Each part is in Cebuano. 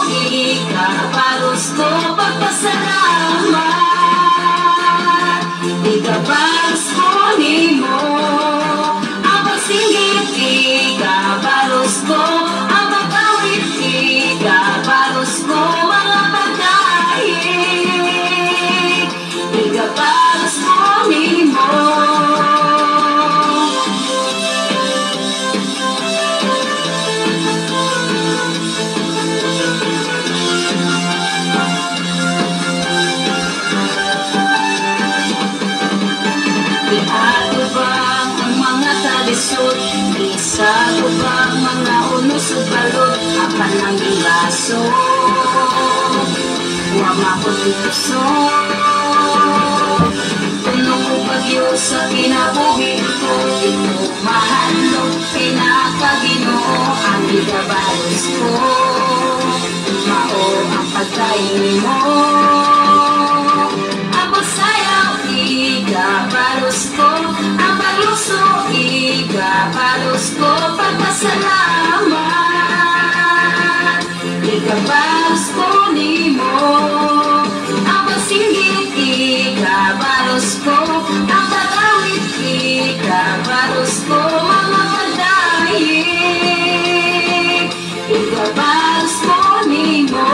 Ikabalos ko pagpasalamat. Ikabalos ko nimo ang pagsinggit, ikabalos ko ang pag-awit, ikabalos ko mga pagdahig, ikabalos ko nimo. Iatubang ang mga kalisod, isatubang mga unos ug balod, apan ang gibaso, wa makutuso. Puno ko bagyo sa kinabuhi ko, ito mahadlok pinakaginoo, ang gigabalos ko, mao ang pagkain mo. Ang pagsayaw, ikabalos ko, ang pagluso, ikabalos ko, pagpasalamat. Ikabalos ko nimo, ang pagsinggit, ikabalos ko, ang pag-awit, ikabalos ko, mga pagdahig, ikabalos ko nimo.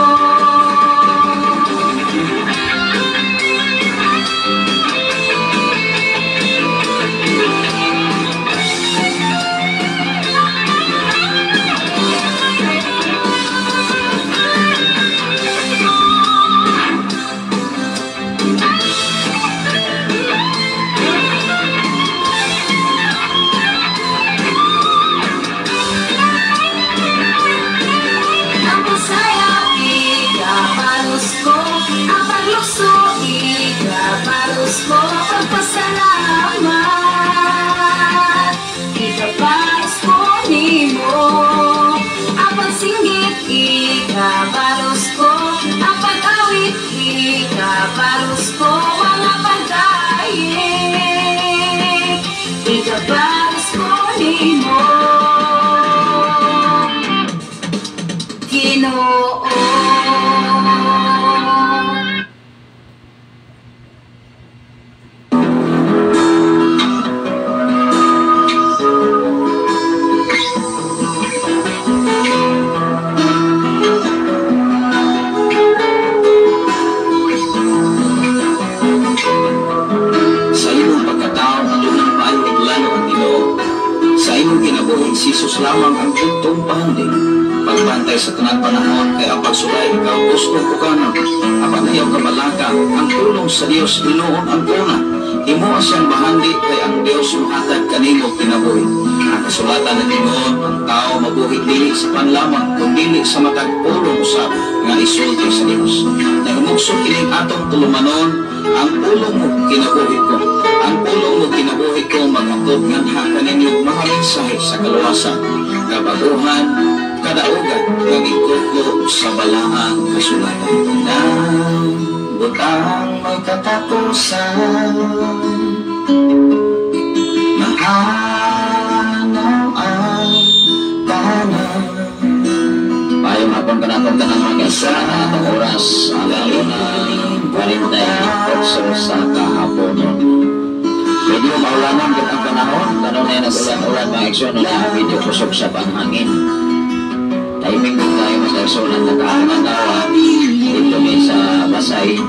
Ang pagsayaw, ikabalos ko, ang pagluso, ikabalos ko, pagpasalamat. Ikabalos ko nimo, ang pagsinggit, ikabalos ko, ang pag-awit, ikabalos ko, mga pagdahig, ikabalos ko nimo. Ginoo. Sa imong pagkatao, adunang maayo ug plano ang Ginoo. Sa imong kinabuhi, si Jesus lamang ang bugtong pahanding. Pagbantay sa tanang panahon kay ang pagsulay ikaw gusto ko kanon. Apan ayaw ka balaka, ang tulong sa Dios hinuon ang una. Himoa siyang bahandi kay ang Dios muhatag kanimo kinabuhi. Ang kasulatan ng Ginoo, ang tao mabuhi dili sa panlamang kun dili sa matag pulong usab nga isulti sa Dios. Nahimugso kining atong tulumanon, ang pulong mo kinabuhi ko. Ang pulong mo kinabuhi ko maghatod nganha kaninyo mga mensahe sa kaluwasan, kabaguhan, kadaugan, nga gikutlo sa balaang kasulatan. Nang butang may katapusan, mahanaw ang tanan. Maayong hapon kanatong tanan mga kaigsuonan, ang atong oras alauna 48 sa kahaponon. Medyo maulanon gid ang panahon, kanunay nag-ulan-ulan mga igsuonan, na medyo kusog sa panghangin. Timing din tayo mga igsuonan, nakaangawa dito mi sa Basay,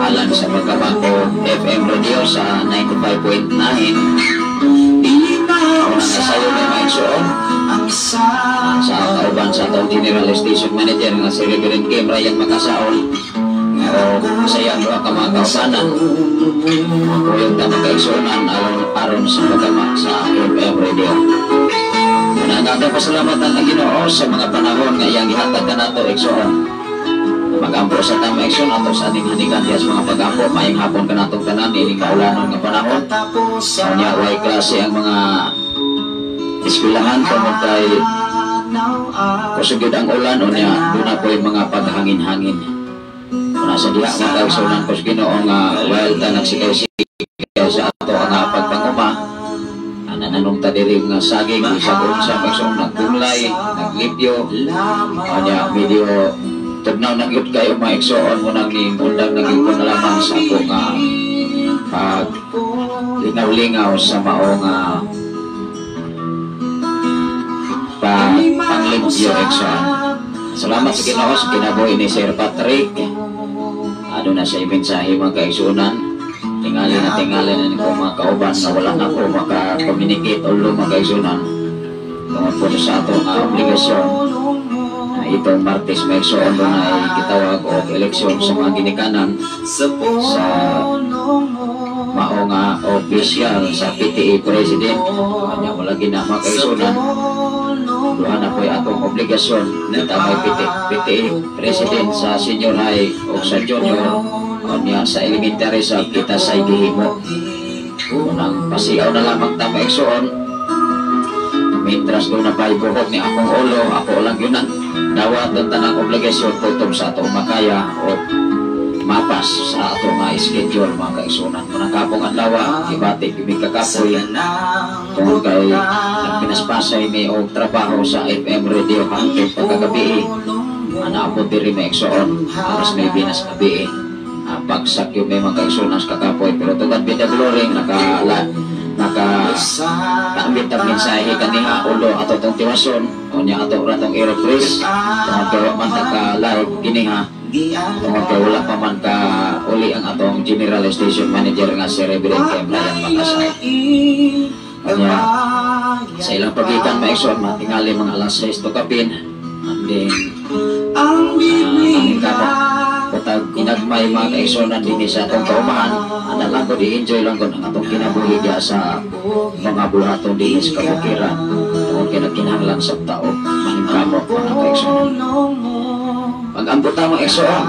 alang sa Pagkabako FM Radio sa 95.9. Unang sayo ni mga igsuon, sa kauban sa atong General Station Manager nga si Reverend Kim Ryan Makasaol. O saya duha ka mga kaubanan, kuyog ta mga kaigsuonan aron sa pagkama sa FM Radio. Unang atong pasalamatan ang Ginoo sa mga panahon nga iyang gihatag kanato igsoon. Magampo sa tama igsoon ato sa ating hanigan diha sa mga pag-ampo. Maayong hapon kanatong tanan niining kaulanon nga panahon. Unya way klase ang mga eskwelahan tungod kay kusog gyud ang ulan, unya duna po'y mga paghangin-hangin. Una sa diha mga kaigsuonan ko sa Ginoo nga while ta nagsikay-sikay sa ato ang pagpanguma, Nananong ta diri nga saging bisag unsa, mga igsoon, naggunlay, naglipyo. Anya medyo tugnaw na gyud kayo, mga igsoon, mo nang undang na gyud ko na lamang sa ako nga pag lingaw-lingaw sa mao nga pa panglimpyo, igsoon. Salamat sa Ginoo sa kinabuhi ni Sir Patrick. Ano na sa mensahe, mga kaigsuonan. Tingali na tingali na ko, mga kauban, nga wala na ko maka-communicate ulo, mga kaigsuonan. Tungod po sa ato nga obligasyon. Na itong Martes, mga igsoon, doon ay gitawag og eleksyon sa mga ginikanan sa mao nga official sa PTA President. Kanya wala gina, mga kaigsuonan. Duha na po'y atong obligasyon. Kita may PTA President sa senior high o sa junior. Kanya sa elementary sa kita sa gihimo. Unang pasiaw na lamang ta, mga igsoon. Mientras doon na pa'y buhok ni akong ulo, ako lang yun ang dawat ang tanang obligasyon kutob sa atong makaya o mapas sa ato nga schedule, mga kaigsuonan. Unang kapong adlaw, gibati kami kakapoy tungod kay nagpinaspasay mi og trabaho sa FM radio hangtod pagkagabi. Anaabot diri, mga igsoon, alas 9 na sa gabi. Pagsak yung may mga kaigsuonan sa kakapoy, pero to God be the glory, naka kaambit ang mensahe kaniha ulo ato tong tiwason, unya ato ra tong i-refresh tungod kay wa man ta ka live kiniha tungod kay wala pa man ka uli ang atong General Station Manager nga si Reverend Kem Ryan Makasay. Kanya sa ilang pagitan, mga igsoon, matingali mga alas 6 to kapin and then kamo kutag ginagmay, mga kaigsuonan, dinhi sa atong kaumahan. Ana lang ko, di-enjoy lang ko ang atong kinabuhi diya sa mga buhaton dinhi sa kabukiran tungod kay nagkinahanglan sa tao maningkamot, mga kaigsuonan. Pag-ambot ta, mga igsoon,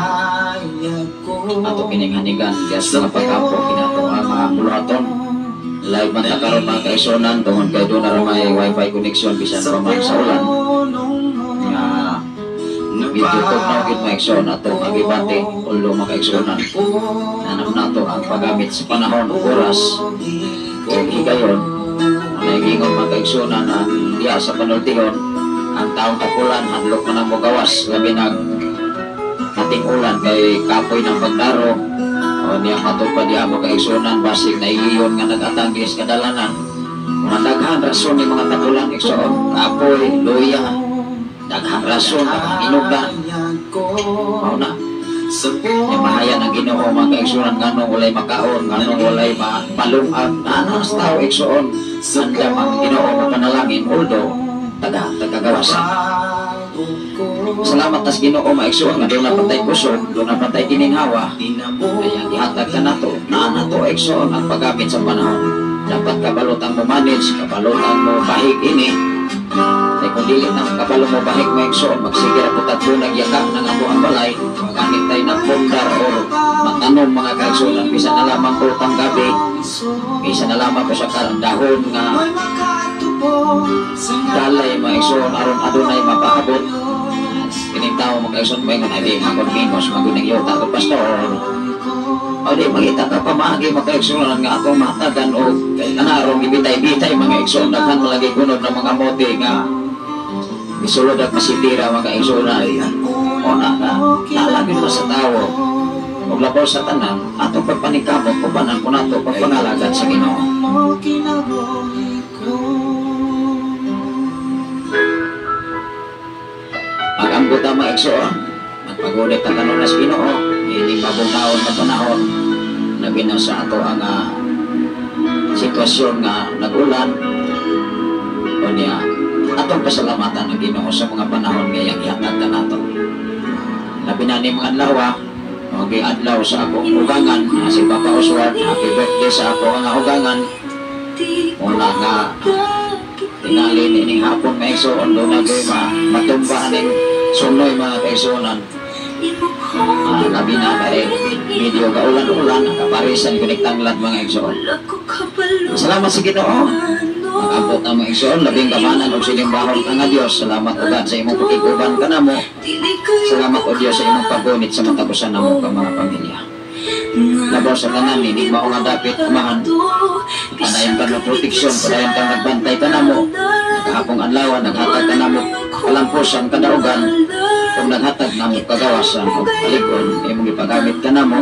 ato kining hanigan diya sa mga pagkampo kinato ang mga buhaton. Live man ta karon, mga kaigsuonan, tungod kay doon na ra may wifi connection bisan pa man sa ulan nga medyo tugnaw gid, mga igsoon, atong agibati ulo, mga kaigsuonan. Nanap nato ang paggamit sa panahon ug oras ug higayon. Nagingon, mga kaigsuonan, ang diya sa panultihon, ang taong tapulan hadlok man ang mogawas, labi nag ating ulan kay kapoy ng pagdaro o niya matod pa diha, mga kaigsuonan, basig na iyon nga nagatangis kadalanan. Mga daghan rason ni mga tapulan, igsoon, kapoy, luya, daghang rason, daghang inugan. Mao na. Yung mahaya ng Ginoo, mga kaigsuonan, nganong walay makaon, nganong walay malungag, ano sa tao, igsoon, andam ang Ginoo mapanalangin, although taga tagagawasan. Salamat tas Ginoo, mga igsoon, nga doon na patay kusog, doon na patay gininhawa, kaya gihatag ka nato, naa nato, igsoon, ang paggamit sa panahon. Dapat kabalutan mo manage, kabalutan mo bahig ini. Kay kung dili na kabalo mo bahig, mga igsoon, magsige ra pud tatlo nagyaka ng ato ang balay, magamit tayo ng pundar or matanom, mga kaigsuonan, bisan na lamang utang gabi, bisan na lamang ko sa dahon nga dalay, mga igsoon, aron adunay mapaabot. Kining tao, mga igsoon, moingon ay di akon minus maguning yuta ko, pastor. O di makita ka pamaagi, mga kaigsuonan, nga atong mahatagan o kanarong ibitay-bitay, mga igsoon, daghan malagi gunod ng mga mote nga misulod at masitira, mga kaigsuonan. O na na nalagin mo sa tao ug labaw sa tanan atong pagpaningkamot ubanan ko nato pagpangalagad sa Ginoo. Pag-ambot ang mga igsoon, magpagunit ang kanunas Ginoo, hindi mabungaon na panahon, labi na sa ato ang sitwasyon nga nag-ulan. O niya, atong pasalamatan ang Ginoo sa mga panahon nga iyang ihatag na nato. Labi na ni mga adlaw, okay, adlaw sa akong ugangan, si Papa Oswald, happy birthday sa ako nga ugangan. Una nga, tingali ni hapon, mga igsoon, doon na kayo matumba ning sunoy, mga kaigsuonan. Labi na kay medyo kaulan-ulan, kaparisan ko tanglad, mga igsoon. Salamat sa Ginoo. Mag-abot na, mga igsoon, labing kamanan og silimbahon ka nga Dios. Salamat o God sa imong pakiguban kanamo. Salamat o Dios sa imong paggunit sa matapusan namo ka mga pamilya. Labaw sa tanan ni mao nga dapit, Amahan, padayon ka ng proteksyon, padayon kang nagbantay kanamo. Kahapong adlaw, naghatag kanamo kalampusan, kadaugan, kung naghatag namo kagawasan o kalikon, imong ipagamit kanamo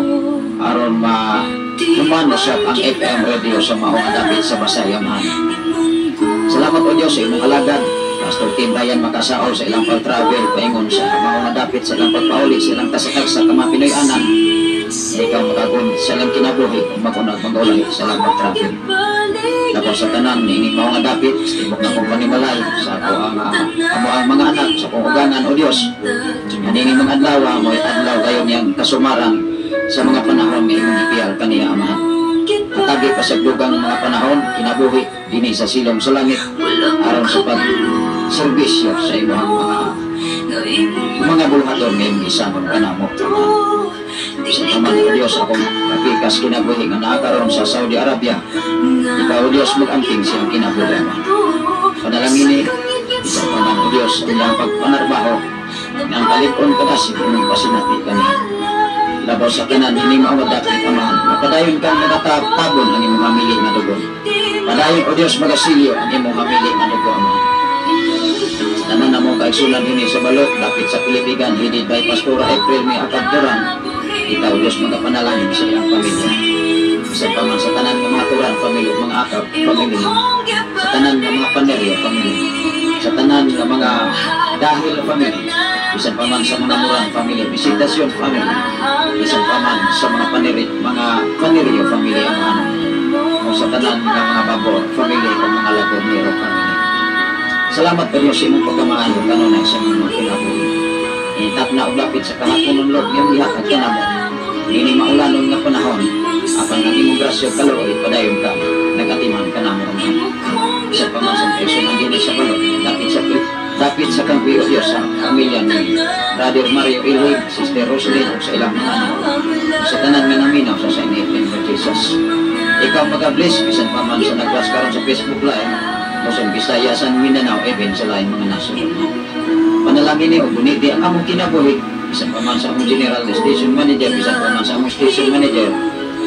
aron ma humano sa ang FM radio sa mao nga dapit sa Basay, Amahan. Salamat, O Diyos, sa imong alagad, Pastor Tim Ryan Makasaol, sa ilang pag-travel paingon sa mao nga dapit, sa ilang pagpauli sa ilang tasatag sa mga Pinoy-anan. Ikaw makagun sa ilang kinabuhi kung makunag mag-ulahi sa ilang pag-travel. Labaw sa tanan, niining mao nga dapit, sa tibok na kong panimalay, sa ako ang amo ang mga anak, sa akong ugangan, O Diyos. Niining mga adlaw, mo'y adlaw gayon niyang kasumaran sa mga panahon nga imong ipiyal kaniya, Amahan. Katagi pa sa dugang mga panahon, kinabuhi, dinhi sa silong sa langit, aron sa pag serbisyo sa imong mga buluhaton nga imong isangon kanamo, Amahan. Sa taman, O Diyos, akong kapikas kinabuhi nga naa karon sa Saudi Arabia. Ikaw, O Diyos, mag-amping siyang kinabuhi, Ama. Panalangini, isa pa man, O Diyos, ang iyang pagpanarbaho, ang kalikon kadasig imong pasinati kaniya. Labaw sa tanan, ini mao nga dapit, Amahan, mapadayon kang nagatabon ang imong hamili nga dugo. Padayon, O Diyos, magasilyo ang imong hamili nga dugo, Amahan. Sa tanan na mong kaigsunan dinhi sa balot, dapit sa Pilipigan, headed by Pastora April May Akagturan, ikaw, Diyos, magapanalangin sa iyang pamilya. Sa paman sa tanan nga mga turan, pamilya, mga akap, pamilya, sa tanan nga mga paneryo, pamilya, sa tanan nga mga dahil, family, bisan pa man sa mga Moran family, Visitasyon family, bisan pa man sa mga paneri, mga paneryo family, Amahan, o sa tanan nga mga Babor family o mga Lagomero family. Salamat po, Diyos, sa imong pagkamaayo kanunay sa imong mga kinabuhi. Itap na og lapit sa kahaponon, Lord, ngayong gihatag kanamo. Ini maulanon nga panahon, apan ang imong grasya kaluoy padayon ka nagatiman kanamo, Amahan. Sa pa man sa kaigsunan dinhi sa balot, dapit sa kampi, o Diyos, sa pamilya ni Brother Mario Ilhig, Sister Roslyn, ug sa ilang mga anak. Sa tanan nga naminaw sa sa name of Jesus. Ikaw magabless bisan pa man sa nagwas karon sa Facebook Live, Luzon, Visayas, and Mindanao, even sa lain mga nasod. Panalangin ni og buniti ang among kinabuhi, bisan pa man sa among General Station Manager, bisan pa man sa among Station Manager,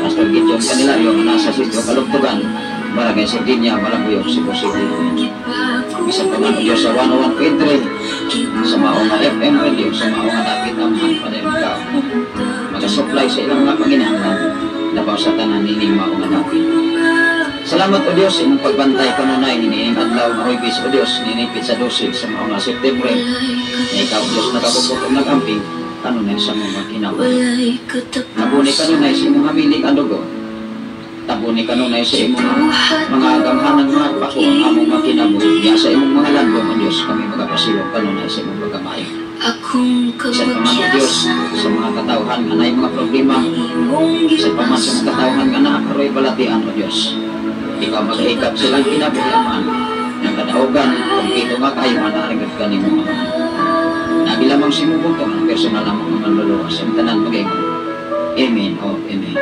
Pastor Gideon Candelario, nga nasa sitio Kalugtugan, Barangay Sardinia, Malabuyoc, Cebu City. Bisan pa man, O Diyos, sa 101.3 sa mao nga FM radio, sa mao nga dapit, Amahan, padayon ka magasupply sa ilang mga panginahanglan. Labaw sa tanan nining mao nga dapit. Salamat, O Diyos, sa imong pagbantay kanunay nining adlaw nga Huwebes, O Diyos, nining petsa 12 sa mao nga September. Na ikaw, O Diyos, nakabukot og nagamping kanunay sa mga kinabuhi. Tabuni kanunay sa imong hamiling ang dugo. Tabuni kanunay sa imong mga gamhanang mga pako ang among mga kinabuhi. Diya sa imong mga landong, O Diyos, kami magapasilong kanunay sa imong pagkamayo. Sa pa man, O Diyos, sa mga katawhan nga naay mga problema, sa pa man sa mga katawhan nga naa karoy balatian, O Diyos, ikaw magahikap silang kinabuhi, Amahan. Ng kadaugan, kung kito nga kayo, manarigad ka nimo, Amahan. Nabi lamang si imong bugtong ang personal na mga manluluwas. Ang tanan magaingon, "Amen o Amen."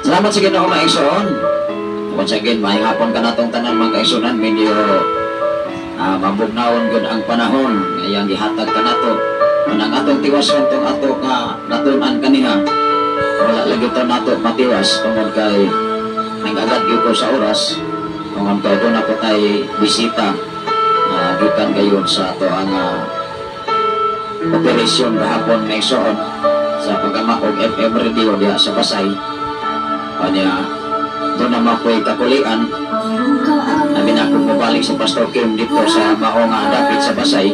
Salamat sa Ginoo, mga igsoon. Once again, maayong hapon kanatong tanan, mga kaigsunan. Medyo mabugnawon gud ang panahon ngayang gihatag kanato. Manang atong tiwason tong ato nga natun-an kaniha. Wala lagi to nato matiwas tungod kay nag-agad gyud ko sa oras tungod kay doon ako tay bisita gikan gayon sa ato ang operation gahapon, may igsoon, sa paggama og FM radio diha sa Pasay. Kanya doon naman ko'y kakulian. Abi na ako mabalik sa Pastor Kim dito sa mao nga dapit sa Pasay.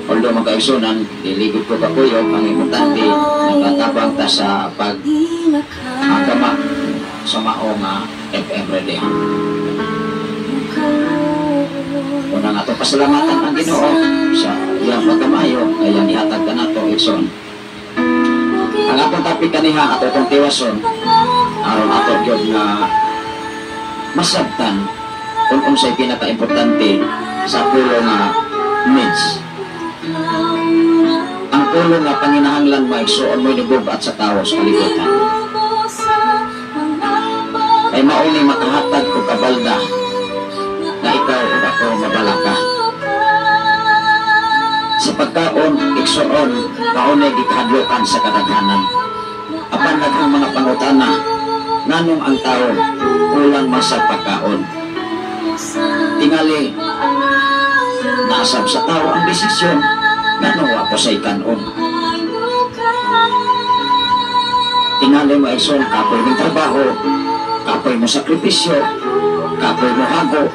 Although, mga kaigsunan, diligod ko kakuyog, ang importante nakatabang ta sa pag agama sa mao nga FM radio. Unang ato pasalamatan ang Ginoo sa iyang pagkamayo kaya nihatag kanato, igsoon. Ang atong topic kaniha, ato itong tiwason aron ato gyud nga masabtan kung unsay pinakaimportante sa pulo nga needs. Ang pulo nga panginahanglan, mga igsoon, mo'y nibug-at sa tawo sa kalibutan. Kay mao ni makahatag og kabalda na ikaw ug ako mabalaka. Sa pagkaon, igsoon, mao ni gikahadlokan sa kadaghanan. Apan daghang mga pangutana, nganong ang tao kulang man sa pagkaon? Tingali naasab sa tao ang desisyon, nganong wa pa say kanon? Tingali mo igsoon, kapoy ning trabaho, kapoy mo sakripisyo, kapoy mo hago,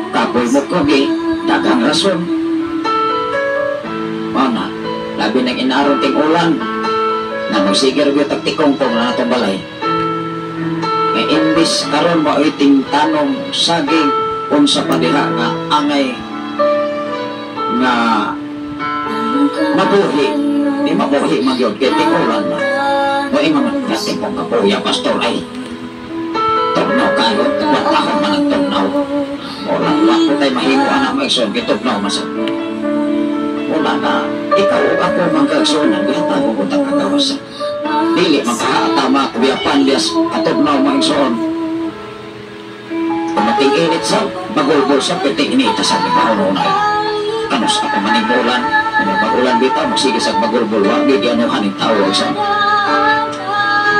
kapoy mo kugi, daghang rason. Mana, labi nang inaron ting ulan, na magsigir gyud tagtikong kong na atong balay. Nga imbis karon mao'y ting tanom saging, unsa pa diha nga angay nga mabuhi, di mabuhi man gyud kay ting ulan na. Moingon man natin kong kapuya pastor ay tugnaw kayo, tugnaw man ang tugnaw. Wala, wa ko tayo mahimo anak mo igsoon, kay tugnaw man sa. Wala na, ikaw o ako man kaigsuonan, gihatag ko tag kagawasan. Dili man kahaatama, kuyapan dias katugnaw mo igsoon. Kung mating-init sa, magulgol sa, pwede inita sa mibaon na. Kanos ako manigulan, kung mag-ulan bitaw, magsige sa magulgol, wa gigianuhan ng tao igsoon.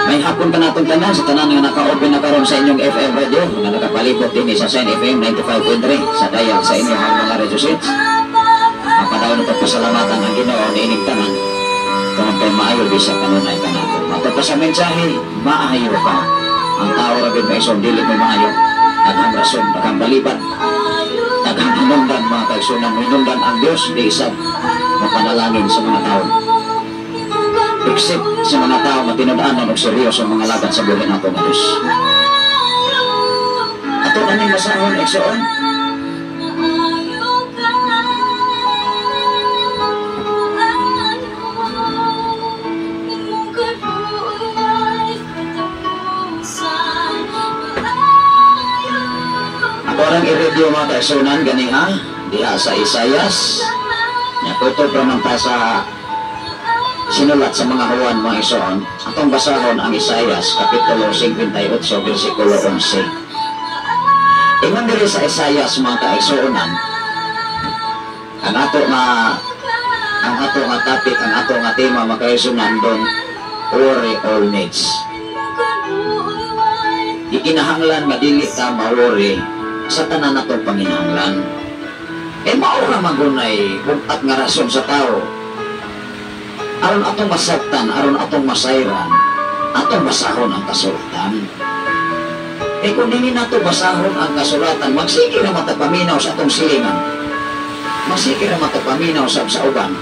May hapon ka natong tanan sa tanan nga naka-open na karon sa inyong FM radio nga nakapalibot din sa Shine FM 95.3 sa dial sa inyong mga radio sets. Ang padayon na pagpasalamatan ang Ginoo niining tanan tungod kay maayo bisa kanunay kanato. Matod pa sa mensahe, maayo ka. Ang tao ra gid maison dili mo maayo. Daghang rason, daghang balibad, daghang hinungdan mga kaigsunan, hinungdan ang Dios di isab mapanalangin sa mga tao. Except sa mga tao na tinud-anon og seryoso ang mga lagat sa buhay nato nga Diyos. Ato na ning basahon, igsoon. Ako rang i-review mga kaigsunan ganiha diha sa Isayas. Nyakutob ra man ta sa sinulat sa mga Juan mga igsoon. Atong basahon ang Isayas kapitulo 58 bersikulo 11. Ingon diri sa Isayas mga kaigsuonan, ang ato nga topic, ang ato nga tema mga kaigsuonan, don't worry all needs. Gikinahanglan nga dili ta ma-worry sa tanan natong panginahanglan. E mao ra man gunay bug-at nga rason sa tao. Aron atong masabtan, aron atong masayran, atong basahon ang kasulatan. E kung dili nato basahon ang kasulatan, magsige ra matapaminaw sa atong silingan. Magsige ra matapaminaw sa uban.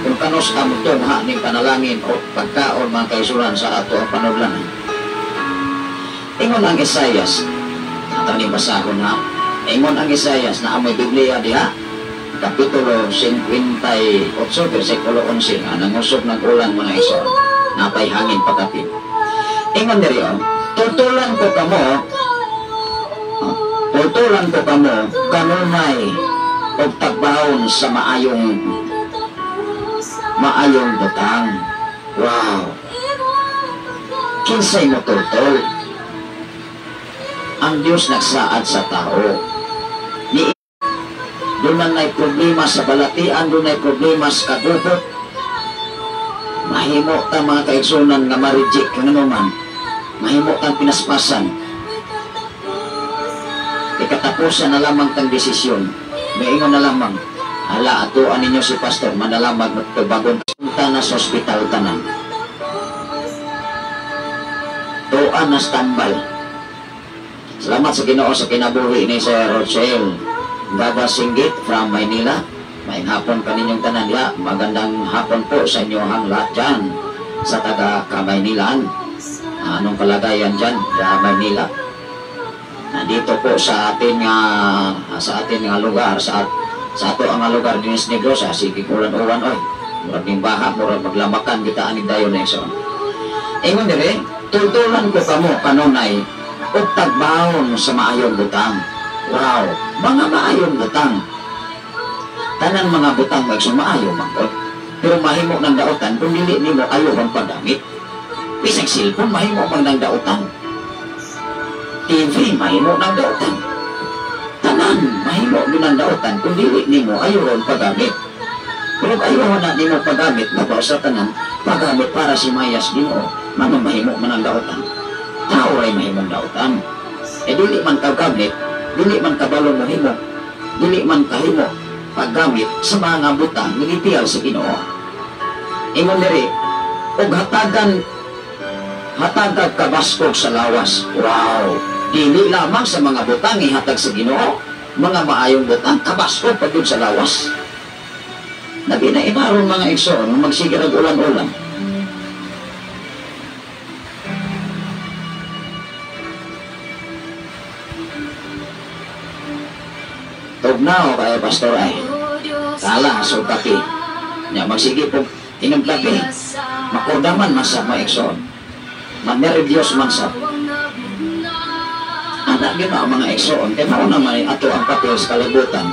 Kung kanos ang tungha ning panalangin o pagkaon mga kaisuran sa ato ang panudlanan. Ingon ang Isayas, ato ning basahon ha. Ingon ang Isayas na amoy Biblia diha, Kapitulo 58, versikulo 11, nga nangusog ng ulan mga iso, napay hangin pagkapit. Ingon diri oh, tutulan ko kamo, kanunay og tagbahon sa maayong butang. Wow. Kinsay mo tutol? Ang Dios nagsaad sa tao. Doon na problema sa balatian, doon na problema sa kagubot. Mahimo ta mga kaigsunan nga ma-reject ka naman. Mahimo tang pinaspasan. Ikatapusan na lamang tang desisyon. Maingon na lamang, ala atuan ninyo si pastor, manalamag magtubagon ta na sa ospital tanan. Tuan na tambal. Salamat sa Ginoo sa kinabuhi ni Sir Rochelle Gaba Singgit from Maynila. Maayong hapon kaninyong tanan diha. Magandang hapon po sa inyo ang lahat dyan sa taga Kamaynilaan. Anong kalagayan dyan sa Maynila? Nandito po sa atin nga lugar, sa ato ang lugar dinis Negros, sige ulan-ulan oy. Murag ning baha, murag maglamakan kita aning dayon na igsoon. Ingon dire, tultulan ko kamo kanunay og tagbahon sa maayong butang. Wow, mga maayong butang. Tanan mga butang magso maayo man gud. Pero mahimo nang dautan kung dili nimo ayohon paggamit. Bisag cellphone mahimo man nang dautan. TV mahimo nang dautan. Tanan mahimo gyud nang dautan kung dili nimo ayohon paggamit. Pero ayaw na nimo paggamit labaw sa tanan, paggamit para si Mayas Ginoo, manong mahimo man ang dautan. Tao ray mahimong dautan. E dili man kagamit, dili man kabalo mohimo, dili man kahimo paggamit sa mga butang nga gipiyal sa Ginoo. Ingon diri, og hatagan hatagag kabaskog sa lawas. Wow! Dili lamang sa mga butang ihatag sa Ginoo, mga maayong butang kabaskog pag sa lawas. Nabi na inaron mga igsoon magsigira og ulan-ulan. Tugnaw kay pastor ay kala sa kape. Nya magsige po inom kape. Makurdaman man sa mga igsoon. Manerbiyos man sa. Anak gyud ang mga igsoon kay mao naman ato ang papel sa kalibutan.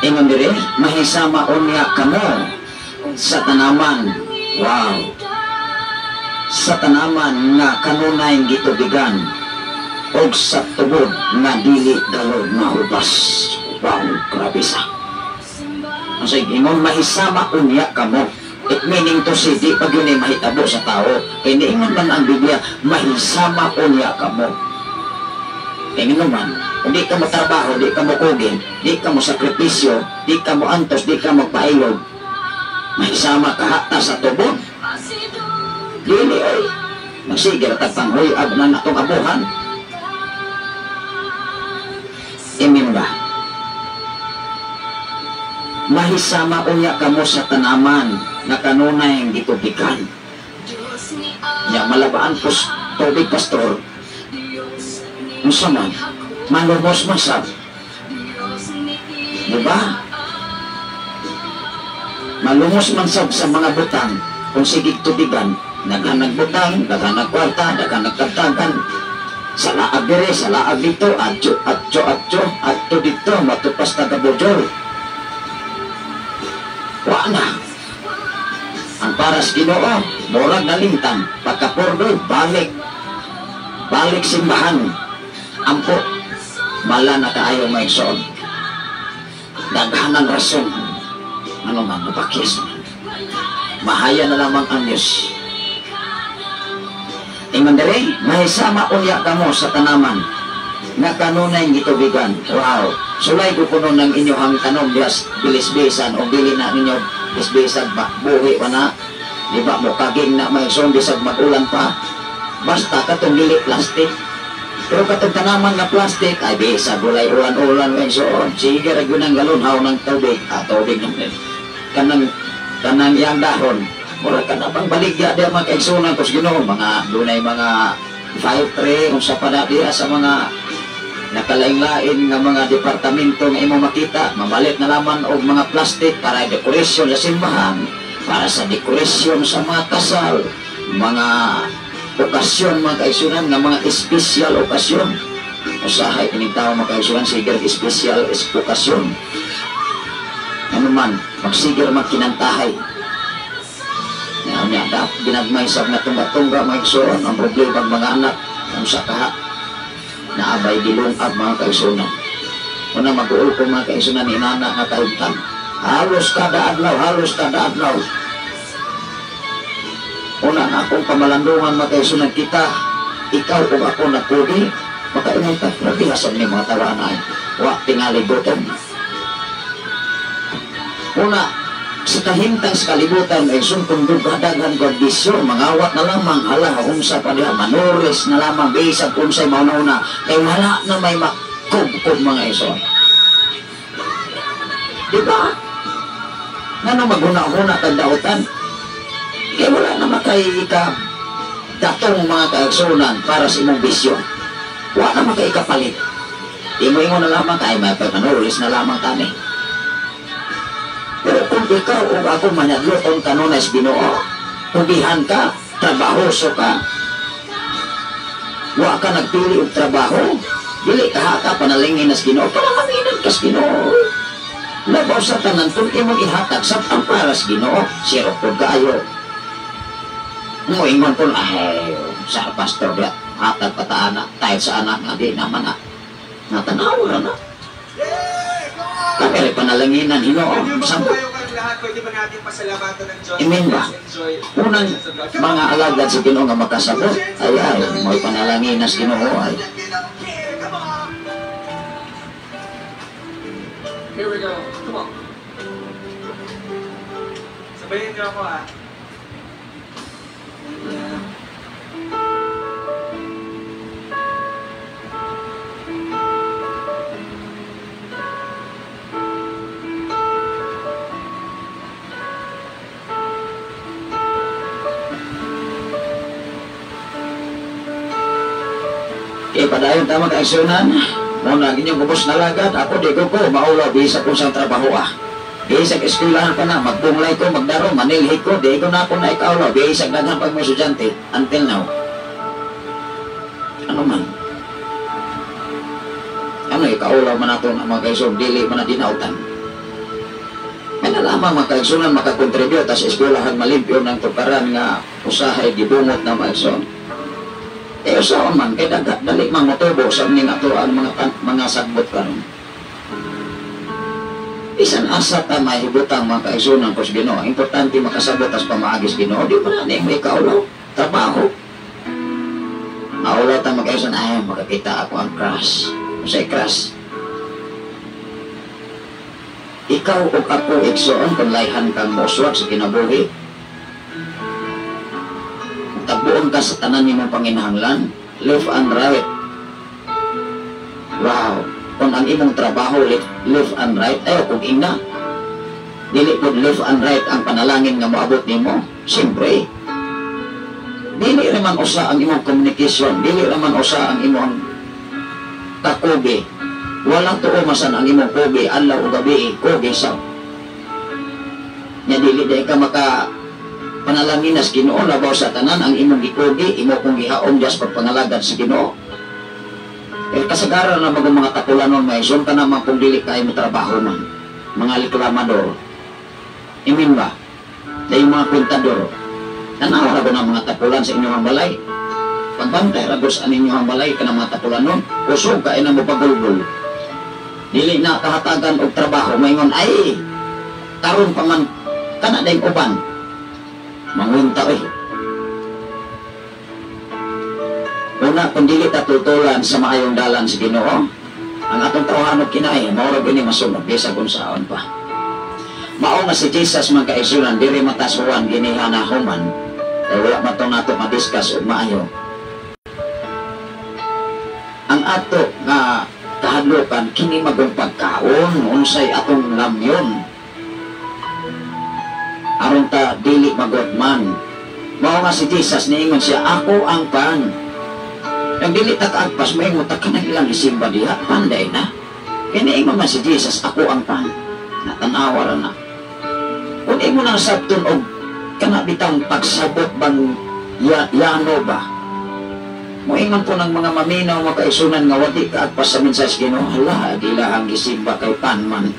Ingon diri, mahisama unya kamo sa tanaman. Wow. Sa tanaman nga kanunay gitubigan og sa tubod nga dili galod nga hubas. Wow, grabe sa. Kasi ingon mahisama unya kamo. It meaning to say, di pag yun ay mahitabo sa tao. Kaya niingon man ang Biblia, mahisama unya kamo. Kaya naman, di ka mo trabaho, di ka mo kugin, di ka mo sakripisyo, di ka mo antos, di ka magpailog. Mahisama ka hata sa tubod. Dili oy. Magsigir at panghuy-ab na natong abuhan. Imin ba? Mahisama unya kamo sa tanaman na kanunay ang gitubigan. Ya malabaan po tubig, pastor. Unsa man, malumos man sab. Diba? Malumos man sab sa mga butang kung sige tubigan, daghan nag butang, daghan nag kwarta, daghan nagtagtagan. Sa laag dire, sa laag dito, adyo, adyo, adyo, adto dito, matupas taga Bojol. Wa na. Ang paras Ginoo, murag nalintang, pagkapurdoy, balik. Balik simbahan. Ampo, mala na kaayo maigsoon. Daghan ang rason. Ano man, napakyas naman. Mahaya na lamang ang Diyos. Ingon diri, mahisama unya kamo sa tanaman nga kanunay gitubigan. Wow. Sulay ko kuno ng inyong tanom dias bilis-bilisan o bili na ninyo bilis-bilisan ba buhi pa na. Di ba mo kaging na maigsoon bisag mag-ulan pa. Basta katong dili plastic. Pero katong tanaman nga plastic ay bisag walay ulan-ulan maigsoon. Sige ra gyud ang galunhaw ng tubig. Ah, tubig naman. Kanang kanang iyang dahon. Mura ka na bang baligya diya mga kaigsunan ko sa Ginoo, mga dunay mga fire tray unsa pa na diya sa mga nakalain-lain nga mga departamento nga imo makita, mamalit na laman og mga plastic para decoration sa simbahan, para sa decoration sa mga kasal, mga okasyon mga kaigsunan, nga mga espesyal okasyon. Usahay kining tawo mga kaigsunan, sige espesyal okasyon. Ano man, magsigir magkinantahay. Nya dapat ginagmay sa mga tungga-tungga mga igsoon ang problema ng mga anak unsa kaha naabay gilungag mga kaigsunan. Una mag-uol ko mga kaigsunan ni inana nga kahimtang halos kada adlaw, halos kada adlaw. Una nga akong pamalandungan mga kaigsunan kita, ikaw ug ako nagpudi, makaingon ta grabe hasab ni mga tawa na wa tingali gutom. Una sa kahimtang sa kalibutan ay sungkong dugadagan ko bisyo, mangawat na lamang, hala, unsa pa diha, manures na lamang, bisag unsay mauna-una, kay wala na may makubkob mga iso. Diba? Ngano maghuna-huna kag dautan? Kay wala na makay ka datong mga kaigsunan para sa imong bisyo. Wala na makay kapalit. Imo-imo na lamang kay may manuris na lamang kami. Pero kung ikaw o ako manadlokon kanunay sa Ginoo, tugihan ka, trabahoso ka, wa ka nagpili og trabaho, dili ka haka panalingin sa Ginoo, panalanginan ka sa Ginoo. Labaw sa tanan kung imong ihatag sa ang para sa Ginoo, siro pud kaayo. Moingon pun, ay, sa pastor biya, hatag pa ta anak, tayo sa anak nga di naman na. Natanaw ra na. Kay panalanginan Ginoo. Sampo. Amen ba? Unang mga alagad sa Ginoo nga makasabot ay mo'y panalanginan sa Ginoo ay. Here we go. Come on. Sabayan niyo ako ah. Okay, padayon tama ka-eksyonan. Muna, inyong gubos na lagad, ako di ko ko, maulaw, bisa kong sa trabaho ah. Bisag eskwelahan pa na, magbunglay ko, magdaro, manilhi ko, di ko na ako na ikaulaw, bisag daghan pag mga estudyante, until now. Ano man? Ano ikaulaw man ato ng mga kaisong, dili man na dinautan. May nalamang mga kaisunan makakontribute sa eskwelahan malimpyo ng tukaran nga usahay gibungot na mga kaison. Eh, usaon man, kay dagat, dali man motubo sa ning ato ang mga sagbot karon. Bisan asa ta mahibutang mga kaigsunan ko sa Ginoo. Importante makasabot as pamaagi sa Ginoo. Di ba na may kaulaw? Trabaho. Maulaw ta mga ay, makakita ako ang crush. Unsay crush? Ikaw ug ako igsoon kung layhan kang moswag sa kinabuhi. Tagbuon ka sa tanan nimong panginahanglan, left and right. Wow, kung ang imong trabaho left and right, ay kung ina. Dili pud left and right ang panalangin nga moabot nimo. Siyempre, dili ra man usa ang imong communication, dili ra man usa ang imong kakubi. Wala tuo masan ang imong kubi, adlaw o gabi, kubi sa. Nya dili day ka maka panalangin sa Ginoo labaw sa tanan ang imong gikugi, imo kong gihaom dias pagpangalagad sa Ginoo. Eh kasagaran na bagong mga tapulanon may zoom ka naman kung dili kayo mo trabaho man, mga reklamador. Imin ba? Dahil mga kwentador. Tanaw ra ba ng mga tapulan sa inyong balay? Pagbantay ra sa inyong balay ka ng mga tapulanon, kusog ka na mo pagulgul. Dili na kahatagan og trabaho, maingon ay karon pa man kana dayng uban. Mangunta eh. Una, kung dili ta tutulan sa maayong dalan sa Ginoo, ang atong tawhanon kinay, maurag ini masunod bisag unsaon pa. Mao nga si Jesus man kaigsunan diri matasuan ginihanahuman, kay wala man to nato madiscuss og maayo. Ang ato nga kahadlokan kini magong pagkaon, unsay atong lamyon. Aron ta dili magotman. Mao nga si Jesus niingon siya, ako ang pan. Ang dili ta kaagpas maingon ta kanang ilang gisimba diha, panday na. Kay niingon man si Jesus, ako ang pan. Natanawa ra na. Kung imo nang sabton og kana bitang pagsabot bang yano ba? Moingon po ng mga maminaw makaisunan nga wadi kaagpas sa mensahe sa Ginoo, hala dila ang gisimba kay pan man.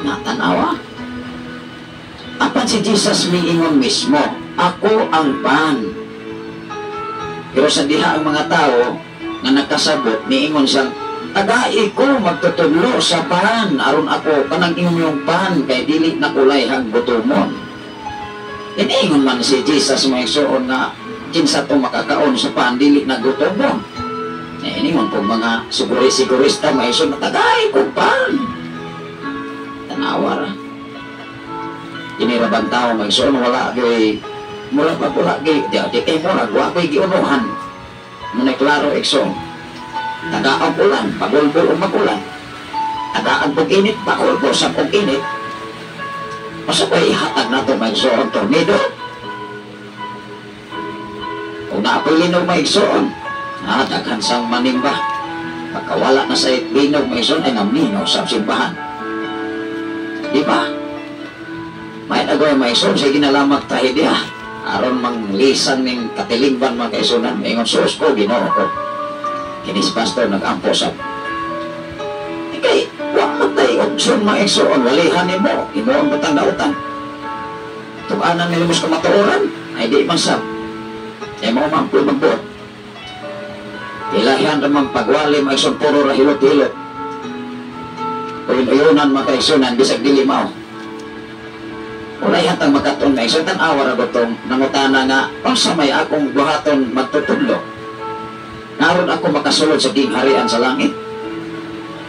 Natanawa. Apan si Jesus miingon mismo, ako ang pan. Pero sa diha ang mga tao nga nakasabot, niingon siyang, tagai ko magtutudlo sa pan, aron ako kanang inyong pan, kay dili na kulay hang gutomon. Iniingon man si Jesus mga igsoon nga kinsa to makakaon sa pan, dili na gutomon. Iniingon po mga siguri-sigurista mga igsoon, tagai ko pan. Tanawa ra. Inirabang tao mga igsoon, wala gay mura pa wala gay di kay mura wa koy giunuhan. Munay klaro igsoon. Tagaang ulan, pagulbol o magulan. Tagaang pag init, pagulbol sa pag init. Masa pa ihatag na ito mga igsoon, tornado. Kung naapoy linog mga igsoon, daghan sang manimba. Pagkawala na sa linog mga igsoon, ay naminaw sa simbahan. Di ba? May nagawa mga igsoon, sa ginalamag trahedya. Aron manglisan ning katilingban mga kaigsunan, ingon sus ko, Ginoo ko. Kini si pastor nag-ampo sa kay wa man tay opsyon mga igsoon, walihan nimo, imo ang butang dautan. Tug-anan nimo sa kamatuoran, ay di man sab. Ay mao man po magbuot. Ilahan ra man pagwali mga igsoon, puro ra hilot-hilot. Uyon-uyonan, mga kaigsunan, bisag dili mao. Walay hatang makatuon, mga igsoon. Tan-awa ra gutong nangutana nga, "Unsa may akong buhaton, magtutudlo, aron ako makasulod sa gingharian sa langit?"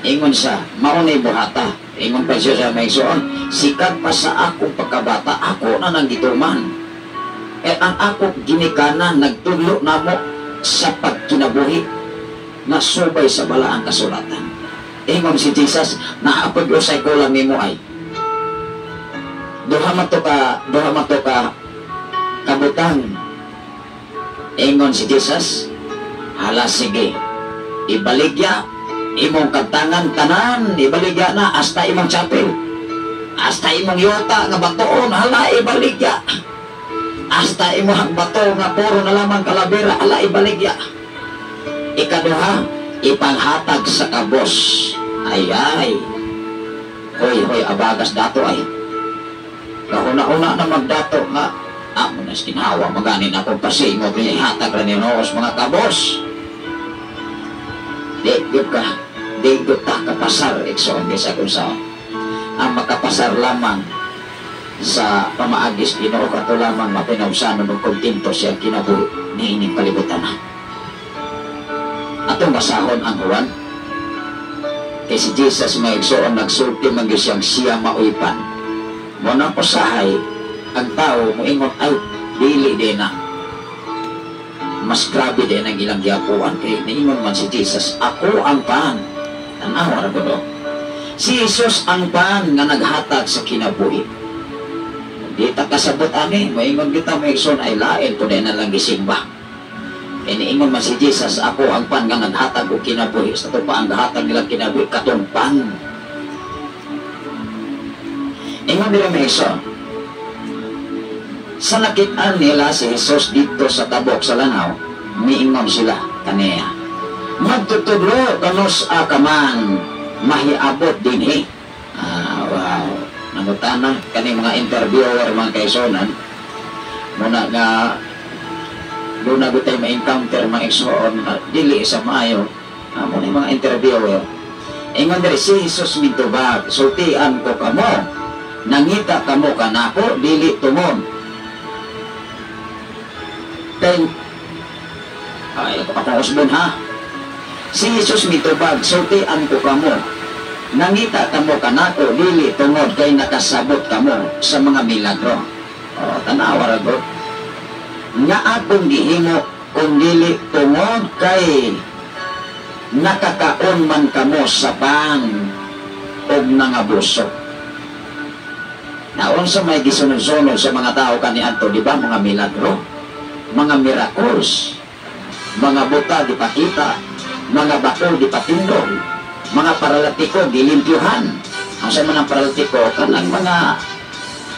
Ingon siya, "Mao nay buhata." Ingon pa siya sa mga igsoon, "Sikat pa sa akong pagkabata, ako na nang gituman. Eh ang ako ginikanan nagtudlo namo sa pagkinabuhi na subay sa balaang kasulatan." Ingon si Jesus, "Naa pod usay kulang nimo ay." Duha man to ka kabutang. Ingon si Jesus, "Hala sige, ibaligya imong kabtangan tanan, ibaligya na hasta imong chapel. Hasta imong yuta nga batoon, hala ibaligya. Hasta imong bato nga puro na lamang kalabera, hala ibaligya. Ikaduha, ipanghatag sa kabos." Ay ay. Hoy hoy, abagas dato ay. Kahuna-una na magdato nga amo na ginhawa maganin akong pasingot niya ihatag ra ni Noos mga kabos. Di gyud ka, di gyud ta kapasar, igsoon, bisag unsa. Ang makapasar lamang sa pamaagis Ginoo kato lamang mapinawsanon ug kontento siyang kinabuhi niining kalibutan na. Atong basahon ang Juan. Kay si Jesus, mga igsoon, nagsulti man gyud siyang siya maoy pan. Mo nang usahay ang tao moingon, "Ay, dili din na." Mas grabe din ang ilang giapuan kay niingon man si Jesus, "Ako ang pan." Tanawa ra gud. Si Jesus ang pan nga naghatag sa kinabuhi. Di ta kasabot ani, moingon kita, mga igsoon, "Ay lain po na lang gisimba." Kay niingon man si Jesus, "Ako ang pan nga naghatag og kinabuhi." Sa pa ang gahatag nilang kinabuhi katong pan. Ingon nila, mga igsoon, sa nakitaan nila si Jesus dito sa tabok sa lanaw, miingon sila kaniya, "Magtutudlo, kanus-a ka man mahiabot dinhi?" Ah, wow. Nangutana kani mga interviewer, mga kaigsuonan, muna nga doon na gutay ma-encounter, mga igsoon, dili sa maayo. Ah, muna yung mga interviewer. Ingon diri si Jesus mitubag, "Sultian ko kamo, nangita kamo kanako dili tungod kay ay ako usbon ha." Si Jesus mitubag, "Sultian ko kamo, nangita kamo kanako dili tungod kay nakasabot kamo sa mga milagro." O, tanawa ra gud. "Nga akong gihimo kung dili tungod kay nakakaon man kamo sa pan og nangabusog." Naunsa may gisunod-sunod sa mga tao kaniadto, di ba? Mga milagro, mga miracles, mga buta dipakita, mga bako dipatindog, mga paralatiko gilimpyuhan. Ang sa mga paralatiko, kanang mga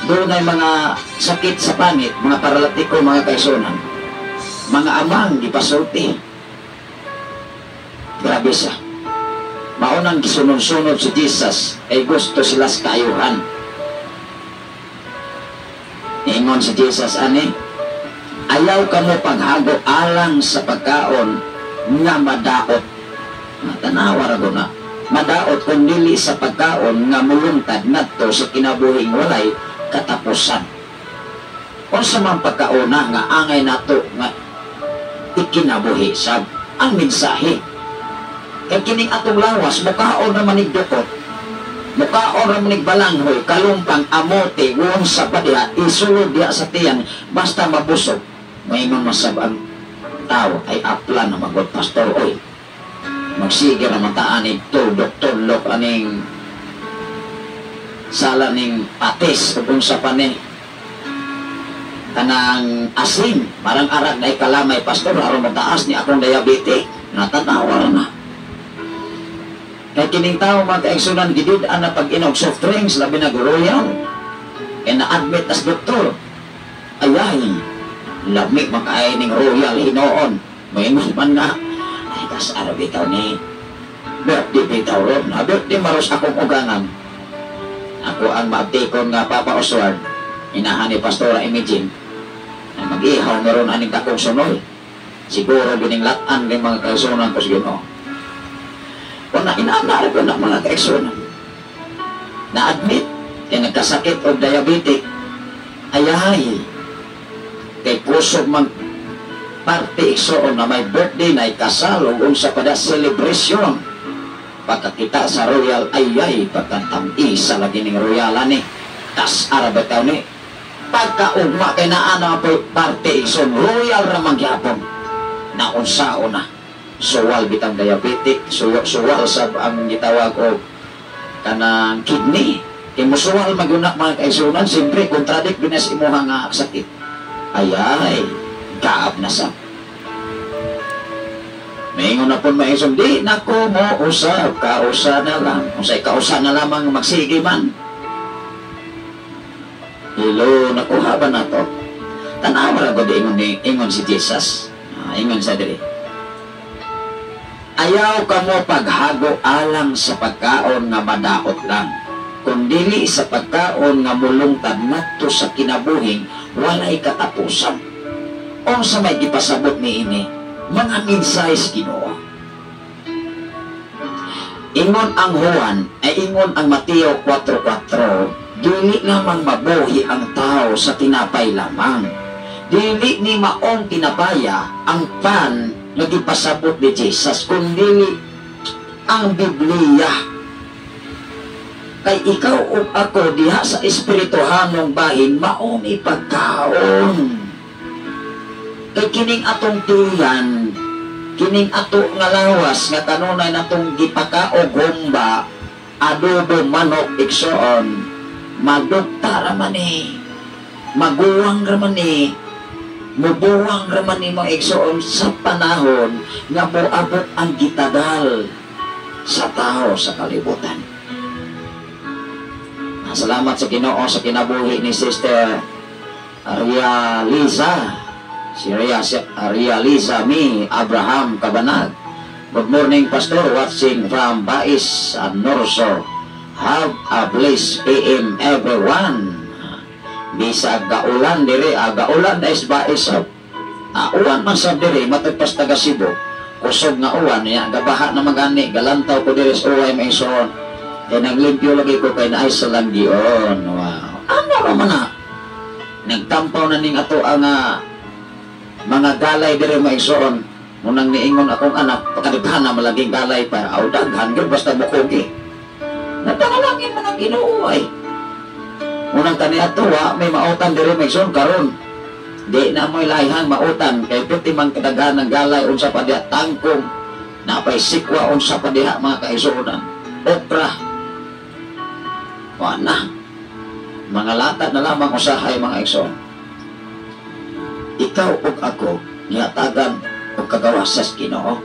doon ay mga sakit sa panit, mga paralatiko, mga kaigsuonan, mga amang gipasulti. Grabe siya. Maunang gisunod-sunod si Jesus ay gusto sila sa kaayuhan. Ingon si Jesus ani, "Ayaw kamo paghago alang sa pagkaon nga madaot." Tanawa ra na. "Madaot kung dili sa pagkaon nga mulungtad ngadto sa kinabuhing walay katapusan." Unsa man pagkaona nga angay nato nga ikinabuhi sab ang mensahe? Kay kining atong lawas mukaon ra man dukot. Mukaon ra man balanghoy, kalumpang, amote, unsa pa diha, isulod diha sa tiyan basta mabusog. Maingon masab ang tao, "Ay apla na magod, pastor oy. Magsige ra man ta ani tuldok-tuldok aning sala ning patis ug unsa pa ni kanang asin, parang arag na kalamay, pastor, aron mataas ni akong diabetes." Natanawa na. Kay kining tao, mga kaigsunan, gidud-an na pag-inom soft drinks, labi na Royal. Kay na-admit as doktor. "Ayay, lami makaay ning Royal hinoon." Maingon man nga, "Ay kas araw bitaw ni birthday bitaw ron. Na birthday maros akong ugangan." Ako ang maabtikon nga Papa Oswald, inahan ni Pastora Imagine, na mag-ihaw meron aning dakong sunoy. Siguro gining latan ng mga kaigsunan ko sa Ginoo. Una, inaana ko na, mga kaigsunan. Na-admit kay nagkasakit og diabetic. Ayahay, kay kusog man parte, igsoon, na may birthday na ikasal ug unsa pa da celebration. Pagkakita sa royal, ayay, pagkantang-isa lagi ning royal ani, tas ara bitaw ni pagkaugma kay naa na po parte, igsoon, royal ra man gyapon. Naunsaon na, suwal bitang diabetic, suwal sa ang gitawag og kanang kidney, kay musuwal maguna, mga kaigsuonan. Siyempre contradict binas imuha nga sakit. Ayay, gaab na sa. Maingon na po, maisong, di nako mo usab, kausa na lang. Unsay kausa na lamang, magsige man. Hello, nakuha ba na to? Tanawa ra gud ingon ni ingon si Jesus. Ah, ingon sa diri. Ayaw kamo paghago alang sa pagkaon nga madaot lang, kundili sa pagkaon nga mulungtad ngadto sa kinabuhing walay katapusan. Unsa may gipasabot niini? Mga mensahe sa Ginoo. Ingon ang Juan, ay ingon ang Mateo 4.4, dili lamang mabuhi ang tao sa tinapay lamang. Dili ni maong tinapaya ang pan nga gipasabot ni Jesus, kundi ang Biblia. Kay ikaw ug ako diha sa espirituhanong bahin, mao ni pagkaon. Kay kining atong tiyan, kining ato nga lawas nga kanunay natong gipakaog humba, adobo manok, igsoon, madugta ra man ni, maguwang ra man ni, mubuwang ra man ni, mga igsoon, sa panahon nga moabot ang gitagal sa tao sa kalibutan. Salamat sa Ginoo sa kinabuhi ni Sister Aria Liza. Si Aria Liza Mi Abraham Cabanag. Good morning, Pastor. Watching from Bais, Norso. Have a blessed PM, everyone. Bisag gaulan dire, gaulan na is Bais. Uwan man sa dire, matag pas taga Cebu. Kusog nga uwan, ya, gabaha na magani, galantaw ko dire sa uway, may soon. Kay naglimpyo lagi ko kay naay sa langgion. Wow. Ano ra man na? Nagtampaw na ning ato ang mga galay dire, maigsoon. Munang niingon akong anak, pagkadaghan na malaging galay pa, aw daghan gyud basta mukugi. Napanalangin man ang Ginoo ay. Unang kani ato wa may mautan dire, maigsoon, karon. Di na mo'y lahihang mautan kay piti man kadaghan ng galay, unsa pa diha, tangkong, napay sikwa, unsa pa diha, mga kaigsuonan. Okra. Wa na. Mga latad na lamang usahay, mga igsoon. Ikaw ug ako nihatagan og kagawas sa Ginoo.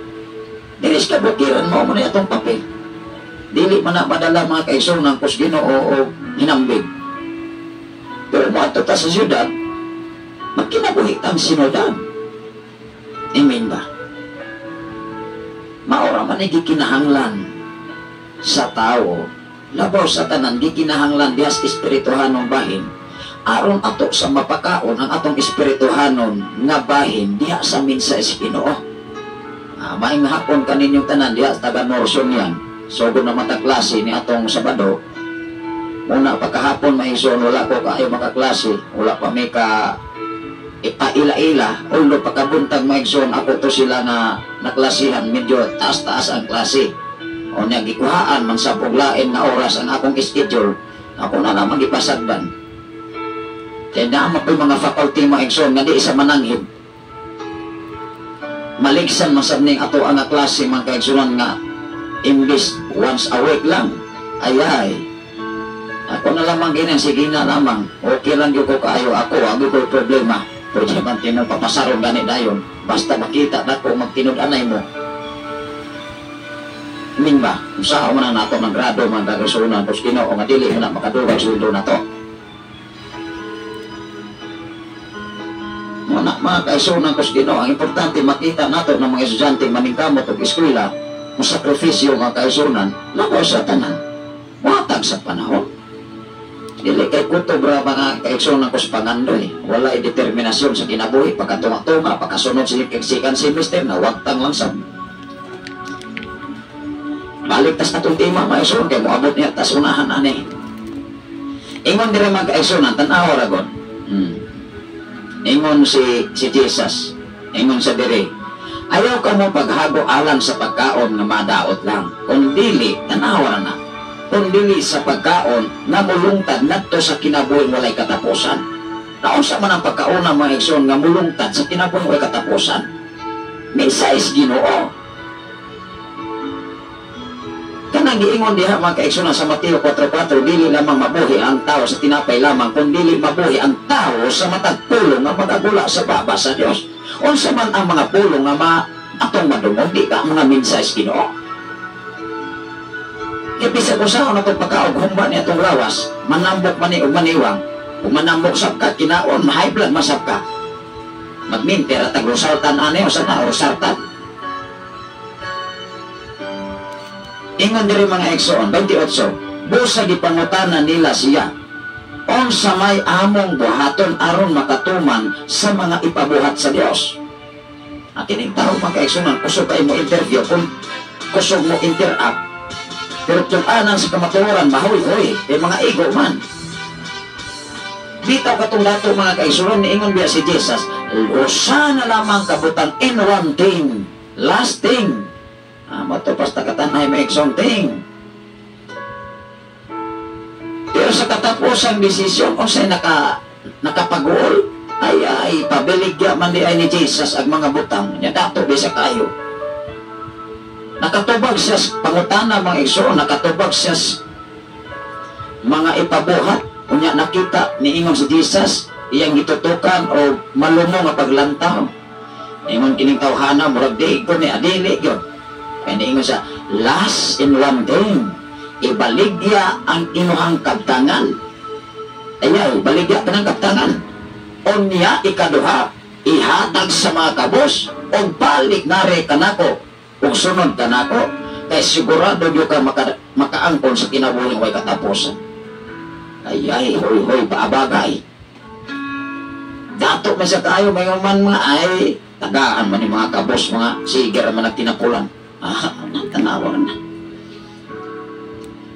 Dili sa kabukiran mo mo na atong papel. Dili man na madala, mga kaigsuonan kus Ginoo o hinambig. Pero moadto ta sa syudad, magkinabuhi tang sinudan. Amen ba? Maora man ay gikinahanglan sa tao, labaw sa tanan gikinahanglan diha sa espirituhanong bahin, aron ato sa mapakaon ang atong espirituhanon nga bahin diha sa mensahe sa Ginoo. Maayong hapon kaninyong tanan diha sa taga Norson yan. Sugod na mata klase ni atong Sabado. Una pa kahapon, maigsoon, wala ko kaayo makaklase, wala pa may ka ipaila-ila, although pagkabuntag, maigsoon, ako to sila na naklasihan, medyo taas-taas ang klase. O niya, gikuhaan man sa puglain na oras ang akong schedule, ako na naman gipasagdan. Kaya naman po mga faculty, maigsoon, nga di isa mananghid. Maligsan man sab ning ato ang klase, mga kaigsunan, nga imbis once a week lang. Ayay, ako na lamang ganyan, sige na lamang. Okay lang yun ko kaayo ako, ang ko problema. Pwede man tinud papasaron gani dayon. Basta makita na ko magtinud-anay mo. Min ba? Kung saan man na nato ng grado, mga kaigsunan, tapos Ginoo nga dili mo na makadugag sweldo na to. Muna, mga kaigsunan ko sa Ginoo, ang importante makita nato ng mga estudyante maningkamot og eskwela, mo sakripisyo, mga kaigsunan, labaw sa tanan. Muhatag sa panahon. Dili kay kutob ra, mga kaigsunan ko sa pangandoy. Wala determinasyon sa kinabuhi, pagkatunga-tunga, pagkasunod sa second semester, nawagtang lang sa balik tas atong tema, mga igsoon, kay moabot niya tas unahan ani. Ingon diri mga kaigsunan, tan-aw ra gon. Ingon si Jesus, ingon sa diri, ayaw ka mo paghago alang sa pagkaon nga madaot lang. Kung dili, tan-aw ra na. Kung dili sa pagkaon nga mulungtad ngadto sa kinabuhing walay katapusan. Naunsa man ang pagkaon mga igsoon nga mulungtad sa kinabuhing walay katapusan? Mensahe sa Ginoo. Kanang giingon diha mga kaigsunan sa Mateo 4:4, dili lamang mabuhi ang tao sa tinapay lamang, kun dili mabuhi ang tao sa matag pulong nga magagula sa baba sa Dios. Unsa man ang mga pulong nga atong madungog, di ka mga mensahe sa Ginoo. Kaya bisag usaon atong pagkaog humba ni atong lawas, manambok man ni og maniwang, ug manambok sab ka kinaon, ma-high blood masab ka. Magminter at tag-rosaltan ani o sa na rosartan. Ingon diri mga igsoon, 28, busa gipangutana nila siya, unsa may among buhaton aron makatuman sa mga ipabuhat sa Dios. At kining tao mga kaigsunan, kusog kay mo interview, kung kusog mo interact, pero tug-anan sa kamatuoran, mahoy-hoy, kay mga ego man. Bitaw katong dato mga kaigsunan, niingon biya si Jesus, usa na lamang kabutang in one thing, last thing. Mato basta katanay may something. Pero sa katapusang desisyon, unsay nakapaguol, ay pabiligya man di ay ni Jesus ang mga butang niya dato bisa kayo. Nakatubag siya pangutana mga igsoon, nakatubag siya mga ipabuhat. Unya nakita niingon si Jesus iyang gitutukan o malumo nga paglantaw. Ingon kining tawhana murag di ko ni adili gyud. Kaya niingon siya, last in one thing, ibaligya ang imuhang kabtangan. Ayaw, baligya ka ng kabtangan. Unya ikaduha, ihatag sa mga kabos, o balik nare kanako, ug sunod kanako, kay sigurado gyud ka makaangkon sa kinabuhing way katapusan. Ay, hoy, hoy, paabagay. Dato man siya kayo, may man mga ay, tagaan man yung mga kabos, mga siger man ang tinapulan. Natanawa na.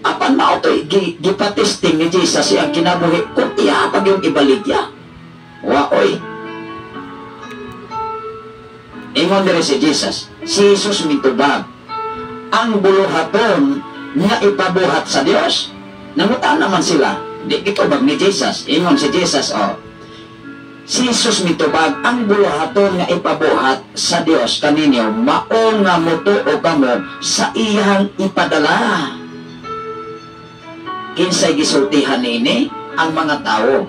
Apan mao to'y gipatesting ni Jesus siyang kinabuhi kung iyapag yung ibaligya. Waoy. Ingon diri si Jesus, si Jesus mitubag ang buluhaton nga ipabuhat sa Dios. Nangutan naman sila, di gitubag ni Jesus. Ingon si Jesus, oh, si Jesus mitubag ang buluhaton nga ipabuhat sa Dios kaninyo, mao nga motuo kamo sa iyang ipadala. Kinsay gisultihan niini ang mga tawo.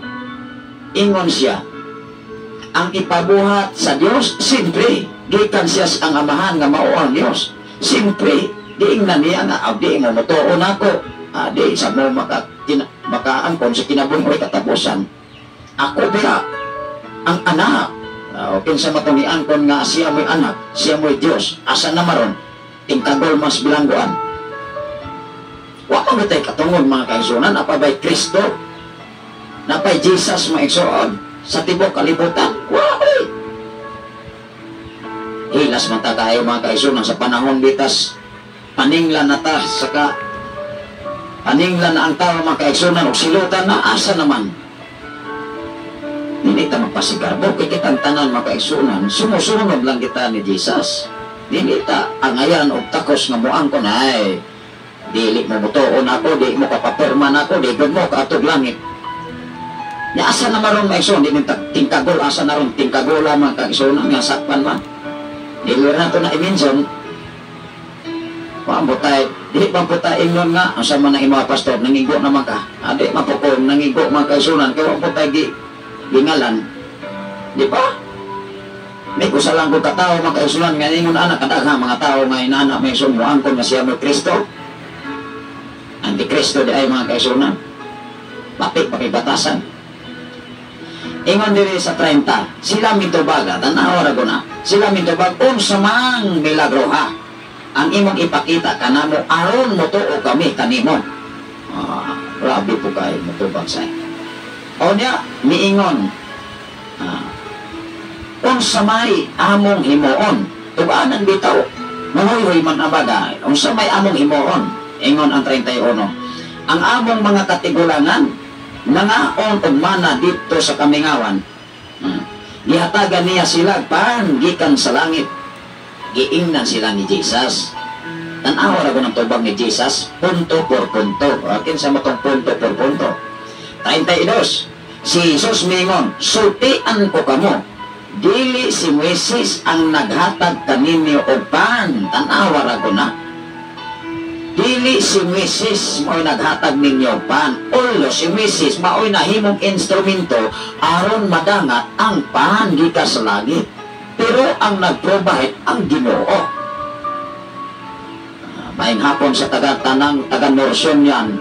Ingon siya, ang ipabuhat sa Dios, siyempre gikan siya ang amahan nga mao ang Dios. Siyempre diingnan niya nga di mo motuo nako, di sa mo makaangkon sa kinabuhi oy katapusan. Ako bira ang anak. O kinsa matong iangkon nga siya mo'y anak, siya mo'y Dios, asa na maron tingkagol mas bilanggoan. Wa man gitay katungod mga kaigsuonan, napabay Kristo, napay Jesus mga igsoon sa tibok kalibutan. Wa oy. Hilas man ta kayo mga kaigsuonan sa panahon bitas paninglan na ta saka paninglan na ang tao mga kaigsuonan og silutan na asa naman. Dili ta magpasigarbo kay kitang tanan mga kaigsuonan, sumusunod lang kita ni Jesus. Dili ta angayan og takos nga moangkon ay dili mo motuon ako, di mo kapapirma nako, di gud mo kaatog langit. Nya asa na maron mga igsoon, di tingkagol, asa na ron tingkagola mga kaigsuonan nga sakpan man. Dili na to na i-mention. Pambutay, dili pa po tayo ingon nga unsa man ang imo pastor, nangigo naman ka. Adi mapukon nangigo mga kaigsuonan kay wa po tay gingalan. Di ba? May kusa lang ko katao mga kaigsuonan nga ingon anak kadaghang mga tao nga inana may sumuangkon nga siya mo Kristo. Antikristo di ay mga kaigsuonan. Pati pakibatasan. Ingon diri sa 30, sila mitubag, tanawa ra guna. Sila mitubag unsa mang milagro ha. Ang imong ipakita kanamo aron motuo kami kanimo. Grabe po kayo motubag sa. O niya miingon. Unsa may among himuon? Tug-anan bitaw. Mahoy-hoy man abaga. Unsa may among himuon? Ingon ang 31. Ang among mga katigulangan Nangaon og mana didto sa kamingawan. Gihatagan niya sila pan gikan sa langit. Giingnan sila ni Jesus. Tan-awa ra ko ng tubag ni Jesus, punto por punto. Akin sa matong punto por punto. 32. Si Jesus mingon, "Sultian ko kamo, dili si Moises ang naghatag kaninyo og pan." Tan-awa ra ko na. Dili si Moises mo'y naghatag ninyo og pan. Ulo si Moises mao'y nahimong instrumento aron madangat ang pan gikan sa langit. Pero ang nag-provide ang Ginoo. Maayong hapon sa taga tanang taga Norsyon yan.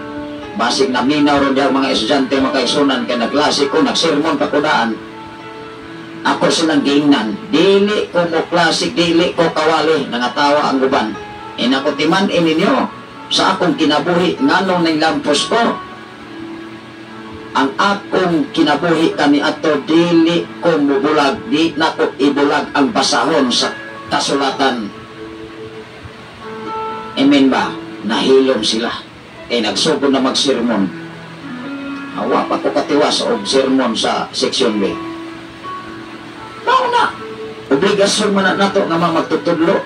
Basig naminaw ron diha mga estudyante, mga kaigsunan, kay nagklase ko, nagsermon pa ko daan. Ako silang giingnan, "Dili ko mo klase, dili ko kawali," nangatawa ang uban. Inako timan ninyo sa akong kinabuhi nganong nanglampos ko. Ang akong kinabuhi kaniadto, dili ko mubulag, di nako ibulag ang basahon sa kasulatan. Amen ba? Nahilom sila. Kay nagsugod na magsermon. Awa pa ko katiwas og sermon sa Section B. Mao na. Obligasyon man na nato nga mga magtutudlo.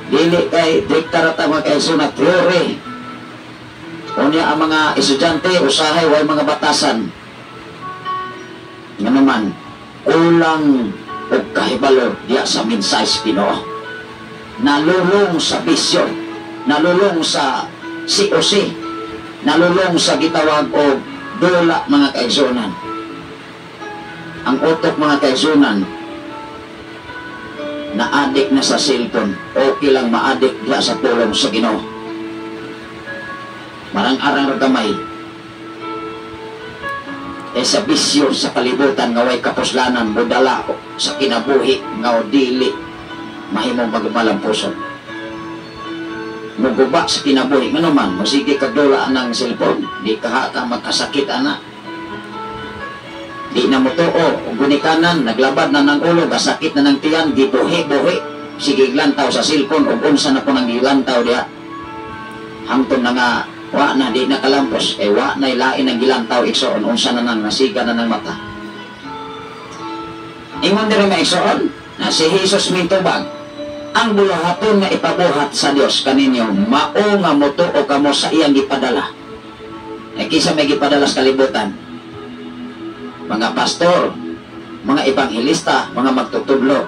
Dili kay dikta ra ta, mga kaigsoon, na theory. Unya ang mga estudyante usahay way mga batasan. Nga naman kulang og kahibalo diya sa mensahe sa Ginoo. Nalulong sa bisyo, nalulong sa COC, nalulong sa gitawag og dula, mga kaigsunan. Ang utok, mga kaigsunan, na-addict na sa cellphone, okay lang ma-addict diha sa pulong sa Ginoo. Marang-arang ra gamay. Eh sa bisyo sa kalibutan nga way kapuslanan, modala sa kinabuhi nga dili mahimong magmalampuson. Muguba sa kinabuhi ngano man mosige kag dula ng cellphone, di ka ka magkasakit ana. Di na mo tuo, ug gunikanan, naglabad na ng ulo, gasakit na ng tiyan, gibuhi-buhi. Sige lantaw sa cellphone ug unsa na po nang gilantaw diha. Hangtod na nga wa na, di na kalampos, eh wa na ilain ang gilantaw, igsoon, unsa na nang nasiga na ng mata. Ingon diri, mga igsoon, na si Jesus mintubag, "Ang buluhaton nga ipabuhat sa Dios kaninyo mao nga motuo kamo sa iyang gipadala." Eh kinsa may gipadala sa kalibutan? Mga pastor, mga ebanghelista, mga magtutudlo.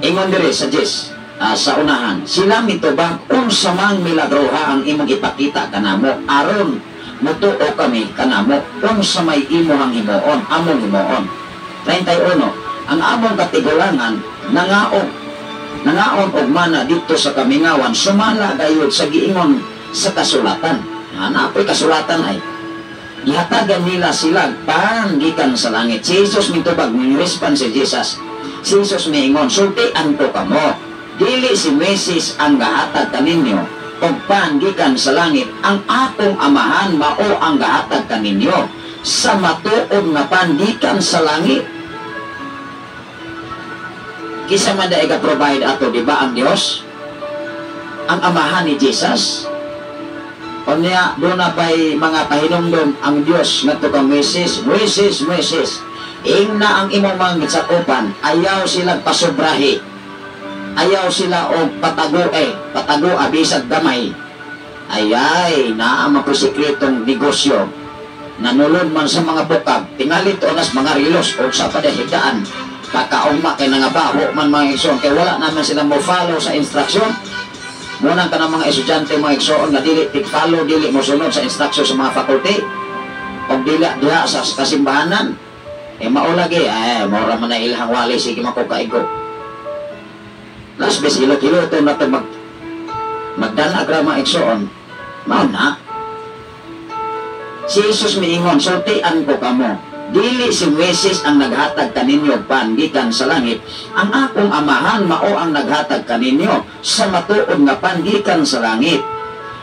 Ingon diri sa Diyos, sa unahan, sila mitubag, "Unsa mang milagroha ang imong ipakita kanamo aron mutuo kami kanamo? Unsa may imong himuon, among himuon?" 31. "Ang among katigulangan nangaon og mana didto sa kamingawan, sumala gayud sa giingon sa kasulatan." Hanapoy kasulatan ay gihatagan nila sila pan gikan sa langit. Si Jesus mintubag, ni-response si Jesus. Si Jesus miingon, "Sultian ko kamo, dili si Moises ang gahatag kaninyo og pan gikan sa langit, ang akong Amahan mao ang gahatag kaninyo sa matuod nga pan gikan sa langit." Kinsa man diay ga-provide ato, di ba ang Dios? Ang Amahan ni Jesus. Unya, duna pa'y mga pahinumdom ang Dios ngadto kang Moises, "Moises, Moises, ingna ang imong mga gisakupan, ayaw sila pasubrahi. Ayaw sila og patagoe, patago bisag gamay." Ayay, naa man po'y sekretong negosyo. Nanulod man sa mga bukag, tingali tuonas mga rilos o sa padahigdaan. Pagkaugma kay nangabaho man, mga igsoon, kay wala naman sila mo follow sa instruction. Munang ka ng mga estudyante, mga igsoon, nga dili tig-follow, dili mo sunod sa instruction sa mga faculty. O dili diha sa kasimbahanan. Eh mao lagi, ay, mura man na ilahang wali, sige man ko kaigo. Last bes, hilot-hiloto na ito magdanag ra, mga igsoon. Mao na. Si Jesus miingon, "Sultian ko kamo, dili si Moises ang naghatag kaninyo pan gikan sa langit, ang akong Amahan mao ang naghatag kaninyo sa matuod nga pan gikan sa langit.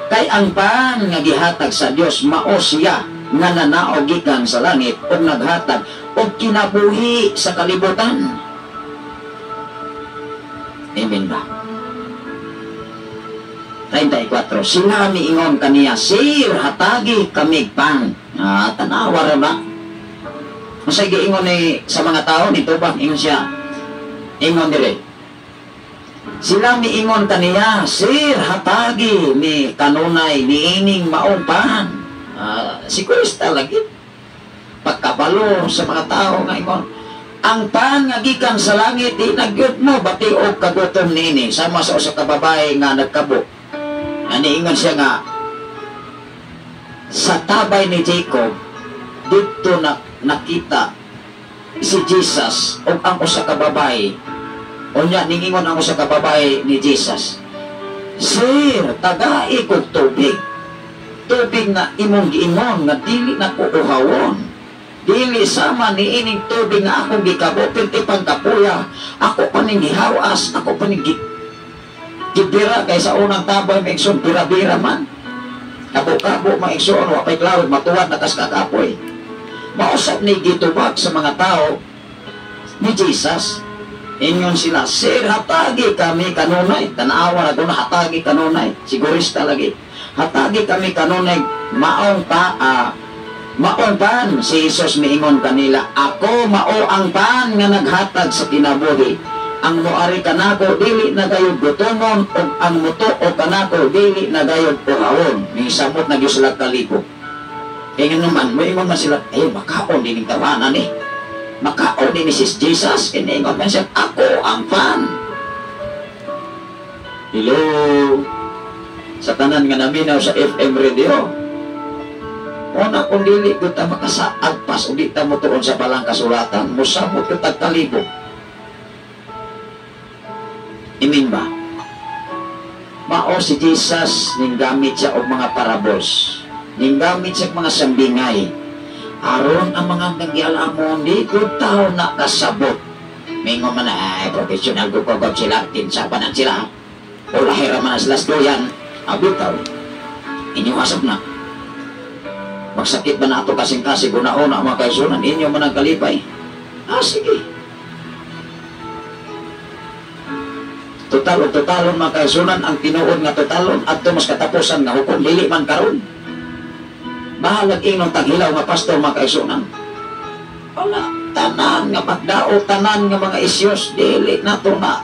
Kay ang pan nga gihatag sa Dios mao siya nga nanaog gikan sa langit ug naghatag og kinabuhi sa kalibutan." Amen ba? 34. Sila miingon kaniya, "Sir, hatagi kami pan." Ah, tanawa ra ba? Unsay giingon ni sa mga tao ni tubang? Ingon siya. Ingon dire. Sila miingon kaniya, "Sir, hatagi mi kanunay niining maong pan." Ah, si Krista lagi. Pagkabalo sa mga tao nga ingon, ang pan nga gikan sa langit, di na gyud mo bati og kagutom niini, sama sa usa ka babae nga nagkabo. Ani ingon siya nga sa tabay ni Jacob didto na nakita si Jesus ug ang usa ka babae. Unya ningingon ang usa ka babae ni Jesus, "Sir, tagai kog tubig, tubig na imong giingon nga dili na ko uhawon, dili sama ni ining tubig nga akong gikabo pirti pang kapuya, ako pa ning gihawas, ako pa ning gibira," kay sa unang tabay, mga igsoon, bira-bira man, kabo-kabo, mga igsoon, wa pay klaro, matuwad na kas kakapoy. Mausap ni gitubag sa mga tao ni Jesus. Ingon sila, "Sir, hatagi kami kanunay." Tanawa na doon, hatagi kanunay. Sigurista lagi. "Hatagi kami kanunay, maong pa, maong pan." Si Jesus miingon kanila, "Ako mao ang pan nga naghatag sa kinabuhi. Ang moari kanako dili na gayud gutomon ug ang mutuo kanako dili na gayud uhawon." Ni samot na gyud sila kalibog. Kaya nga naman, moingon man sila, "Eh, makaon din yung tawanan eh. Makaon din ni si Jesus." Kaya man siya, "Ako ang pan." Hello? Sa tanan nga naminaw sa FM radio. Una, kung dili ko ta makasaagpas o di ta mo tuon sa balang kasulatan, musamot ko tagkalibog. Imin ba? Mao si Jesus ning gamit siya og mga parables. Ning gamit siya og mga sambingay. Aron ang mga nagyalamon, di ko tao nakasabot. Mingo man, ay, professional ko kogod sila, kinsa pa na sila. O lahira man na sila sa. Abitaw. Inyo asap na. Magsakit ba na ato kasing-kasing, una-una mga kaisunan, inyo man ang kalipay. Ah, sige. Total o totalon mga kaisunan, ang tinuod nga totalon, adto mas katapusan nga hukom, dili man karon. Bahalag ingnon taghilaw nga pastor mga kaisunan. Wala, tanan nga pagdao, tanan nga mga isyos, dili nato na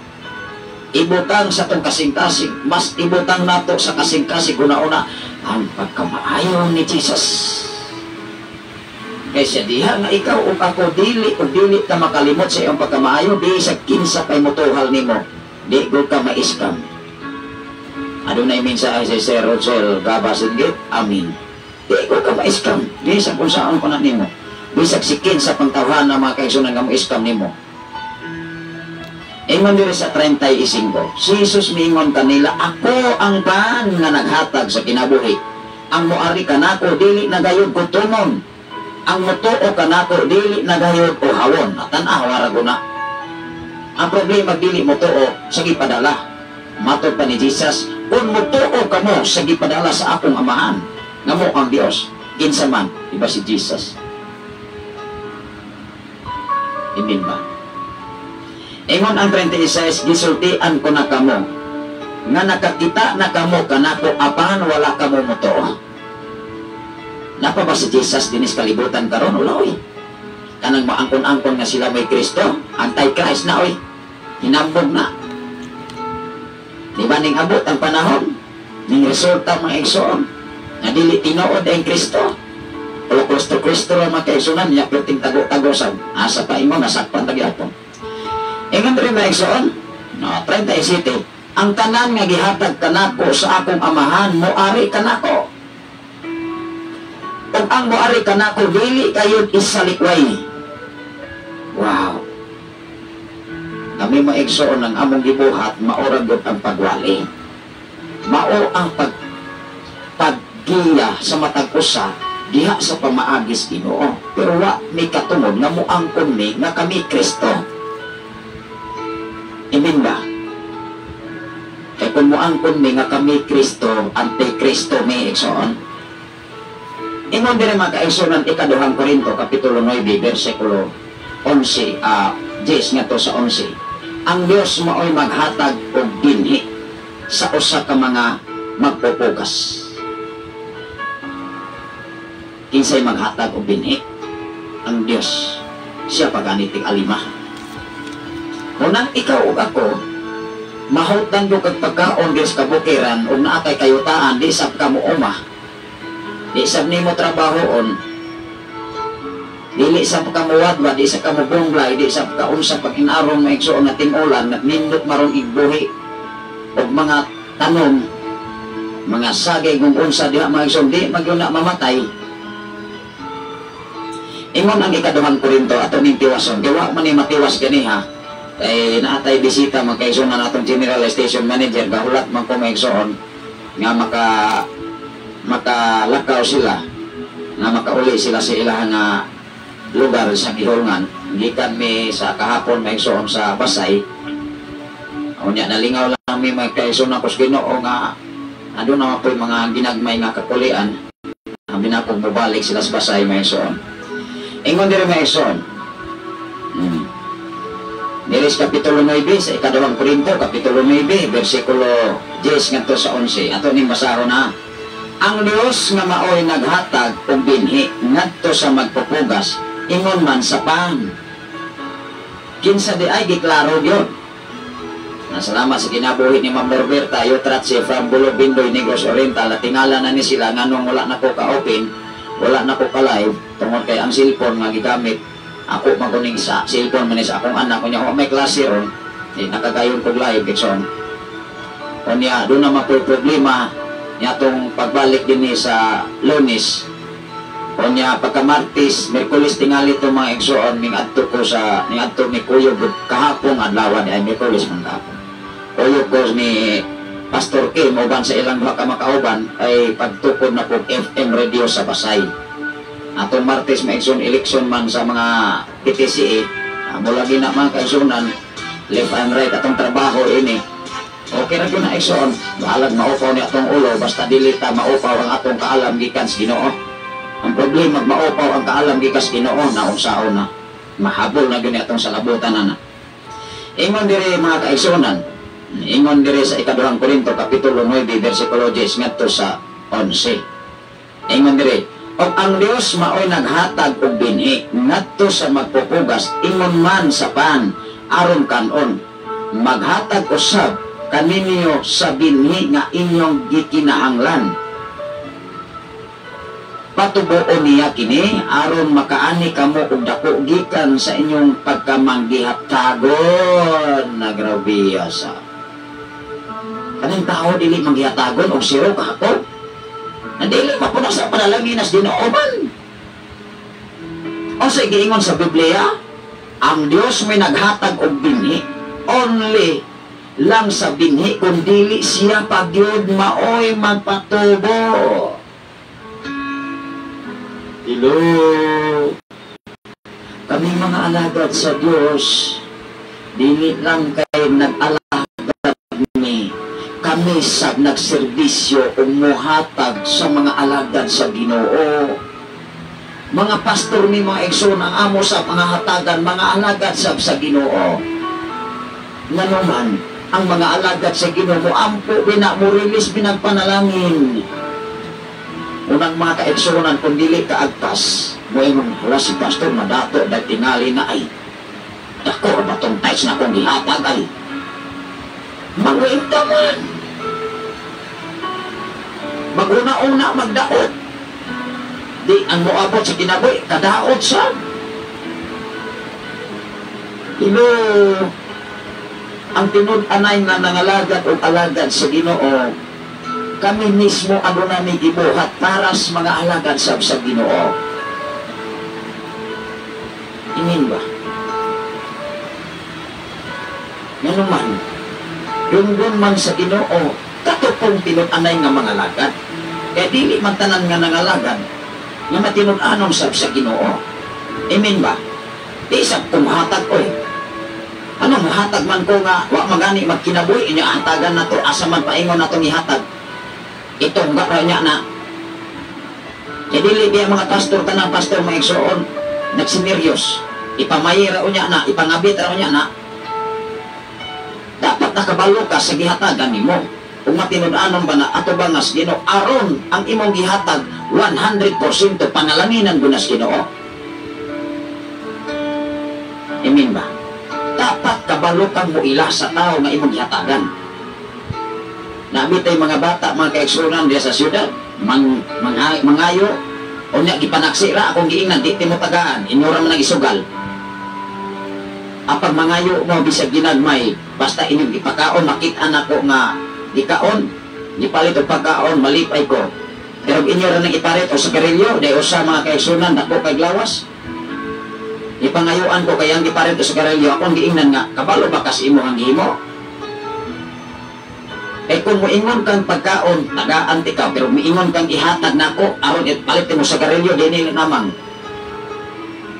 ibutang sa tong kasing-kasing, mas ibutang nato sa kasing-kasing una-una ang pagkamaayo ni Jesus. Kaysa diha nga ikaw o ako dili o dili ka makalimot sa iyong pagkamaayo, di sa kinsa pay motuhal nimo, di ko ka ma-scam. Adunay mensahe si Sir Rosel Gabasinggit, amin. Di ko ka ma-scam, di sa kung saan pa na nimo. Bisag si kinsa pangtawhan na mga kaigsunan nga mo-scam nimo. Ingon diri sa 35, si Jesus miingon kanila, "Ako ang pan nga naghatag sa kinabuhi. Ang moari kanako dili na gayud gutomon. Ang motuo kanako dili na gayud uhawon." Tan-aw ra guna. Ang problema dili motuo sa gipadala. Matod pa ni Jesus, "Kung motuo kamo sa gipadala sa akong amahan, nga mo ang Dios, kinsa man, iba si Jesus." Imin ba? Ingon ang 36, "Gisultian ko na kamo, nga nakakita na kamo kanako apan wala kamo motuo." Napa ba si Jesus dinis kalibutan karon? Wala oy. Kanang maangkon-angkon nga sila may Kristo, anti-Christ na oy. Hinambog na. Di ba ning abot ang panahon? Ning resulta mga igsoon, nga dili tinuod ang Kristo. O Kristo-Kristo ra mga kaigsunan, niya perting tago-tago sa asa pa ingon, nasakpan tagyapon. Ingon rin mga igsoon, no, 37, "Ang tanan nga gihatag kanako sa akong amahan, moari kanako. Ug ang moari kanako, dili kayo isalikway." Wow. Kami mga igsoon, ang among gibuhat, maora gyud ang pagwali. Mao ang paggiya sa matag usa diha sa pamaagis Ginoo. Pero wa may katungod nga moangkon mi nga kami Kristo. Imin ba? Kaya kung moangkon mi nga kami Kristo, anti-Kristo mi, igsoon. Ingon din mga kaigsunan, ikaduhang Korinto, Kapitulo 9, versikulo 11, 10 nga to sa 11. Ang Dios mao'y maghatag og dinhi sa usa ka mga magpupugas. Kinsay maghatag og binhi? Ang Dios. Siya pa gani tig-alima. Unang ikaw ug ako, mahutdan yo kag pagkaon diri sa kabukiran ug naa kay kayutaan, di sab ka mouma. Di sab nimo trabahoon. Dili sab ka mowadwad, di sab ka mobonglay, di sab ka unsa pag inarong maigsuon nga ting-ulan, nindot maron igbuhi og mga tanom, mga sagay kung unsa diha mga igsoon, di magyud na mamatay. Ingon ang ikaduhang Korinto, ato ning tiwason. Kay wa man ni matiwas ganiha. Kay naatay bisita magkaigsoon na natong General Station Manager, gahulat man ko maigsoon nga makalakaw sila, nga makauli sila sa ilang nga lugar sa gihulngan. Gikan mi sa kahapon maigsoon sa Basay. Unya nalingaw lang mi magkaigsoon ako sa Ginoo nga aduna man po'y mga ginagmay nga kakulian. Abi na kung mobalik sila sa Basay maigsoon. Ingon diri maigsoon. Diri sa Kapitulo 9 sa ikaduhang Korinto, Kapitulo 9, versikulo 10 ngadto sa 11. Ato ning basahon na. Ang Dios nga maoy naghatag og binhi ngadto sa magpupugas, ingon man sa pan. Kinsa di ay giklaro gyud. Salamat sa kinabuhi ni Ma'am Norberta Yotratsi from Bulo Bindoy, Negros Oriental. At tingala na ni sila nganong wala na ko ka-open, wala na ko ka-live, tungod kay ang cellphone nga gigamit ako maguning sa cellphone man sa akong anak kunya may klase ron, eh, nakagayon kog live igsoon. Unya doon na mapoy problema niya atong pagbalik dinhi sa Lunes. Unya pagka Martes, Miyerkules tingali to mga igsoon, ning adto ko sa ning adto ni kuyog kahapon adlaw ni ay Miyerkules man kahapon. Kuyog ko ni Pastor Kim uban sa ilang duha ka makauban ay pagtukod na po FM radio sa Basay. Atong Martes may igsoon election man sa mga PTCA. Mula gina mga kaigsunan, left and right atong trabaho ini. Okay ra gyud na igsoon, bahalag maupaw ni atong ulo basta dili ta maupaw ang atong kaalam gikan sa Ginoo. Ang problema maupaw ang kaalam gikan sa Ginoo naunsaon na. Mahabol na gyud ni atong salabutan na. Ingon diri mga kaigsunan, ingon diri sa ikaduhang Korinto kapitulo 9 bersikulo 10 ngadto sa 11. Ingon diri, og ang Dios maoy naghatag og binhi ngadto sa magpupugas, ingon man sa pan aron kanon, maghatag usab kaninyo sa binhi nga inyong gikinahanglan. Patubuon niya kini aron makaani kamo og dako gikan sa inyong pagkamanggihatagon. Nagrabiya sa kaning tao dili manggihatagon og zero kahapon. Na dili mapuno sa panalangin as Ginoo man. O sa giingon sa Biblia, ang Dios may naghatag og binhi. Only lang sa binhi kung dili siya pagyud maoy magpatubo. Hello. Kami mga alagad sa Dios, dili lang kay nag-alagad ni kami sa nagserbisyo o muhatag sa mga alagad sa Ginoo. Mga pastor ni mga igsoon ang amo sa pangahatagan, mga alagad sa Ginoo. Nganuman, ang mga alagad sa Ginoo mo ampo bina mo release binagpanalangin. Unang mga kaigsuonan kung dili ka agtas, moingon wala si pastor madato dahil tingali na ay dako ba tong tithes na akong gihatag ay magwinta man. Maguna-una magdaot. Di ang moabot sa kinabuhi, kadaot sa. Ilo, ang tinud-anay nga nangalagad o alagad sa Ginoo, kami mismo ano na ni gibuhat para sa mga alagad sa Ginoo. Inin ba? Nganuman, dunggon man sa Ginoo, katupong tinud-anay nga mga alagad. Kaya dili man tanan nga nangalagad nga matinud-anon sab sa Ginoo. Amen ba? Di sab kung hatag oy. Ano hatag man ko nga wa magani magkinabuhi inya hatagan nato asa man paingon natong ihatag. Itong ga niya na. Kaya dili biya mga pastor tanang pastor mga igsoon nagsineryos. Ipamayira unya na, ipangabit ra unya na. Dapat nakabalo ka sa gihatagan nimo. Kung matinud-anon ba na atubang nga sa Ginoo aron ang imong gihatag 100% panalanginan gunas Ginoo. Imin ba? Dapat kabalo kang muila sa tao nga imong gihatagan. Nabi tay mga bata, mga kaigsuonan diya sa syudad, mangayo, unya gipanaksi ra akong giingnan, di mo tagaan, inyo ra man ang isugal. Apag mangayo mo bisag ginagmay, basta inyong gipakaon, makita nako nga gikaon, gipalit og pagkaon, malipay ko. Pero inyo ra nang ipalit og sigarilyo, di usa mga kaigsuonan, dako kay lawas. Ipangayuan ko kay ang gipalit og sigarilyo, akong giingnan nga kabalo ba kas imo ang gihimo? Eh kung moingon kang pagkaon, tagaan ti ka, pero moingon kang ihatag nako aron ipalit mo sa sigarilyo, dinhi namang.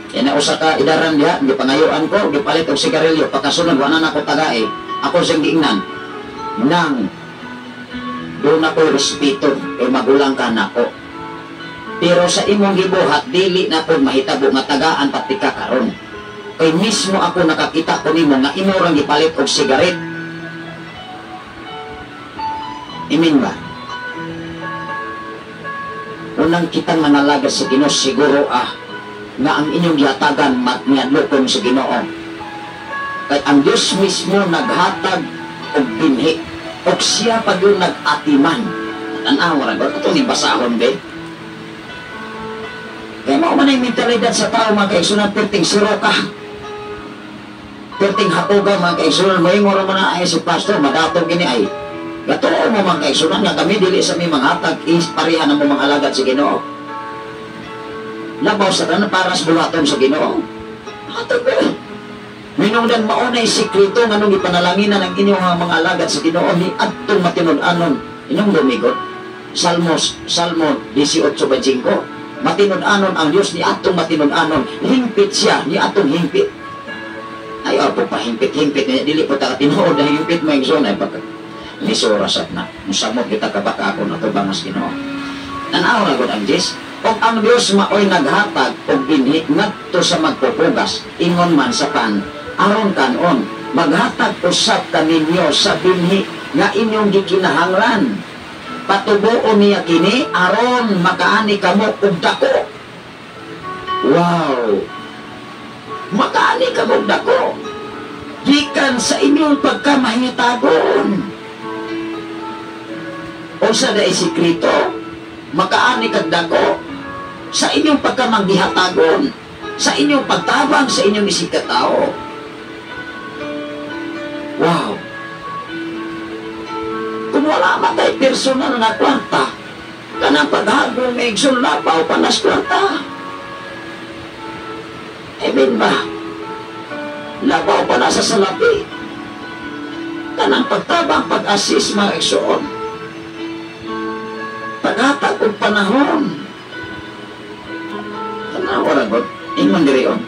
Kaya na usa ka idaran diha, gipangayuan ko, gipalit og sigarilyo, pagkasunod wala na ko tagae. Ako siyang giingnan nang doon ako'y respeto, kay magulang ka nako. Pero sa imong gibuhat, dili na po mahitabo nga tagaan pati ka karon. Kay mismo ako nakakita ko nimo nga imo rang gipalit og sigaret. Imin ba? Unang kitang manalaga sa Ginoo, siguro nga ang inyong gihatagan matmiadlokon sa Ginoo. Kay ang Dios mismo naghatag og binhi, og siya pa gyud nag-atiman. Tan-awa ra gud atong basahon be. Kay mao man ang mentalidad sa tao mga kaigsunan, perting siro ka. Perting hapoga mga kaigsunan, moingon ra man na ay si pastor madatong kini ay. Gatuo mo mga kaigsunan nga kami dili sa mi manghatag is pareha na mo mga alagad sa Ginoo. Labaw sa tanan para sa bulaton sa Ginoo. Hatag ba? Minungdan maunay sikreto nganong gipanalanginan ang inyong mga alagad sa Ginoo ni adtong matinud-anon inyong dumigot. Salmo 18:5. Matinud-anon ang Dios ni adtong matinud-anon, hingpit siya ni adtong hingpit. Ay apo pa hingpit-hingpit niya dili po ta tinuod na hingpit mo igsoon ay pagka misura sad na musamot kita kabaka ako natubang sa Ginoo. Tan-aw ra gud ang Dios. Og ang Dios maoy naghatag og binhi ngadto sa magpupugas, ingon man sa pan aron kanon maghatag usab kaninyo sa binhi nga inyong gikinahanglan. Patubuon niya kini aron makaani kamo og dako. Wow! Makaani kamo og dako gikan sa inyong pagkamahitagon. Unsa dai sikreto? Makaani kag dako sa inyong pagkamanggihatagon, sa inyong pagtabang sa inyong isigkatao. Wow! Kung wala man tayo personal na kwarta, kanang paghagong may igsoon labaw pa nas kwarta. Amen ba? Labaw pa na sa salapi. Kanang pagtabang, pag-assist mga igsoon. Paghatag og panahon. Tanawa ra gud. Ingon diri on.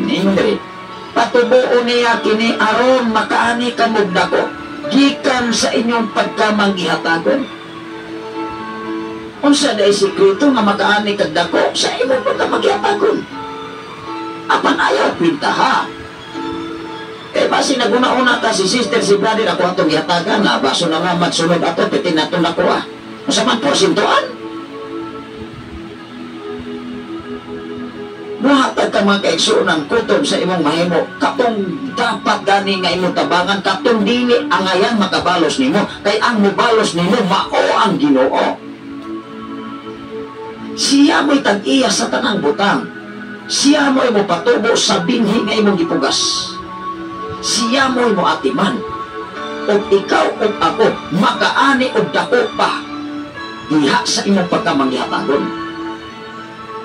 Ingon diri. Patubuon niya kini aron makaani kamog dako gikan sa inyong pagkamanggihatagon. Unsa day sikreto nga makaani kag dako sa imong pagkamanggihatagon? Apan ayaw kwintaha. Kay basi naguna-una ka si sister si brother ako atong gihatagan na baso na nga magsunod ato pitin natong nakuha. Unsa man porsintuan? Muhatag ka mga kaigsuonan kutob sa imong mahimo, katong dapat gani nga imong tabangan, katong dili angayan makabalos nimo, kay ang mobalos nimo mao ang Ginoo. Siya mo'y tag-iya sa tanang butang. Siya mo'y mopatubo sa binhi nga imong gipugas. Siya mo'y moatiman. Og ikaw og ako makaani og dako pa diha sa imong pagkamanggihatagon.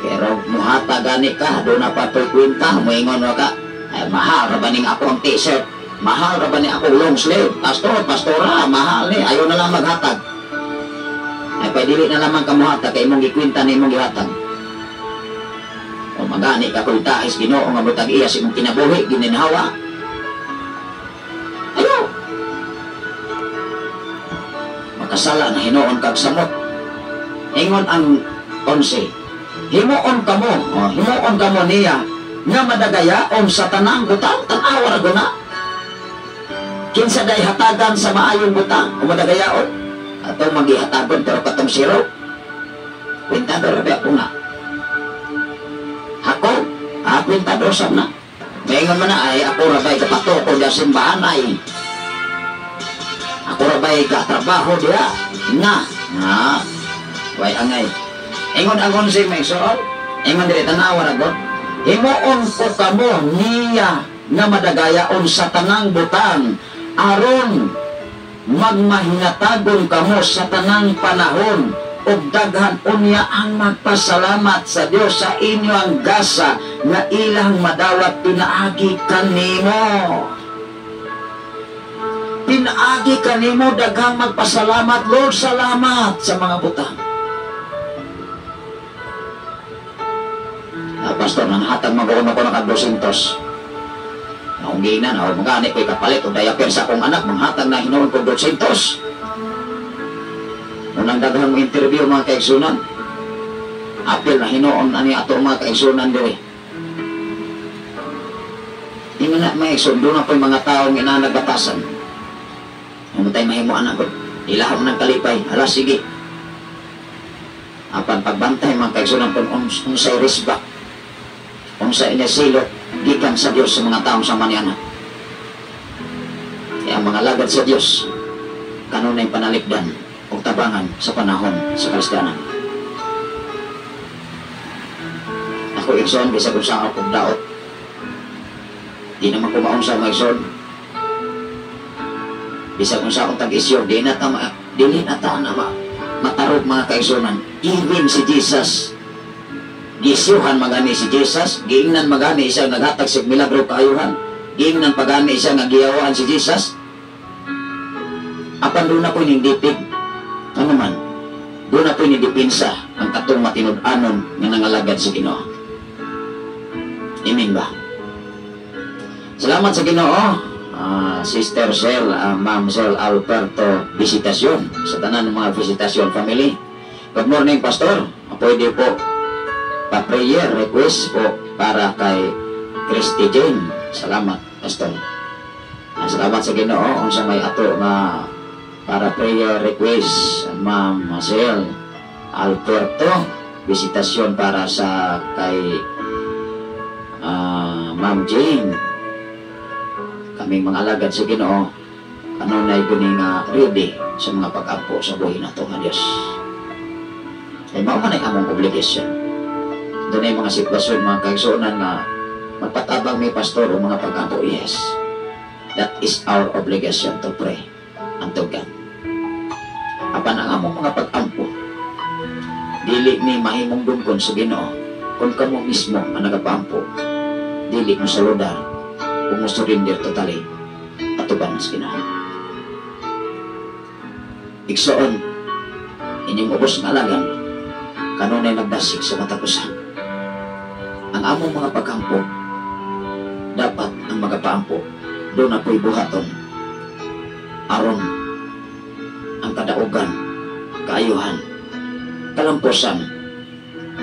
Pero muhata gani ka, doon na pa to'y kwenta, muingon ka, ay, mahal ra ba ning ako ang t-shirt? Mahal ra ba ni ako long sleeve? Pastor, pastora, mahal ni, ayaw na lang maghatag. Ay, pwede na lamang kamuhatag, kay imong gikwenta ni imong gihatag. O magani ka kwentahis Ginoo nga mutag iya sa imong kinabuhi, gininhawa. Ayaw! Makasala na hinuon kag samot. Ingon ang 11. Himuon kamo, oh, himuon kamo niya nga madagayaon sa tanang butang, tan-awa ra guna. Kinsa day hatagan sa maayong butang o madagayaon? Atong magihatagon pero katong zero. Kwintado ra ba na. Ako, kwintado sab na. Maingon man na ay ako ra bay kapato ko sa simbahan ay. Ako ra bay katrabaho diha na. Ha. Way angay. Ingon agon si may suol. Ingon diri tanawa ra god. Himuon ko kamo niya nga madagayaon sa tanang butang aron magmahinatagon kamo sa tanang panahon ug daghan unya ang magpasalamat sa Dios sa inyo ang gasa nga ilang madawat pinaagi kanimo. Pinaagi kanimo daghang magpasalamat. Lord, salamat sa mga butang. Pastor, nanghatag mag-uno ko ng 200. Akong giinan, o magani ko'y kapalit o diaper sa akong anak, manghatag na hinuon ko 200. Unang daghang mo interview mga kaigsunan. Apil na hinuon ani ato mga kaigsunan diri. Ingon na mga igsoon, doon na po'y mga taong inanagbatasan. Namatay mahimuan ako. Ilahom ng kalipay. Ala, sige. Apan pagbantay mga kaigsunan kung unsay risbak, unsay inasilot, gikan sa Dios sa mga taong sa maniana. Kaya ang mga lagad sa Dios, kanunay panalipdan o tabangan sa panahon sa Kristiyanan. Ako igsoon, bisag unsa akong daot. Di naman kumaon sa mga igsoon. Bisag unsa akong tag-isyo, di na ta matarog mga kaigsunan. Even si Jesus, gisyuhan magani si Jesus, giingnan magani siya naghatag sa milagro kaayuhan, giingnan pagani siya nga giyawaan si Jesus. Apan doon na po nindipig. Ano man, doon na po nindipinsa ang katong matinud-anon nga nangalagad sa Ginoo. Amen ba? Salamat sa Ginoo, Sister Sel, Ma'am Sel Alberto Visitacion, sa tanan ng mga Visitacion family. Good morning, Pastor. Pwede po pa-prayer request po para kay Christy Jane. Salamat, Pastor. Salamat sa Ginoo unsa may ato nga para prayer request, Ma'am Sel Alberto Visitacion para sa kay Ma'am Jane. Kaming mga alagad sa Ginoo kanunay guni nga ready sa mga pag-ampo sa buhi nato nga Dios. Kay mao man ay among obligation. Doon ay mga sitwasyon, mga kaigsuonan nga magpatabang may pastor o mga pag-ampo. Yes, that is our obligation to pray unto God. Apan ang among mga pag-ampo, dili ni mahimong dungkon sa Ginoo kung kamo mismo ang nagapaampo, dili mo saludar kung mo surrender totally atuban sa Ginoo. Igsoon, inyong ubos nga alagan, kanunay nagdasig sa matag usa. Ang among mga pagkampo, dapat ang magapaampo, doon na po'y buhaton, aron ang kadaugan, kaayuhan, kalampusan,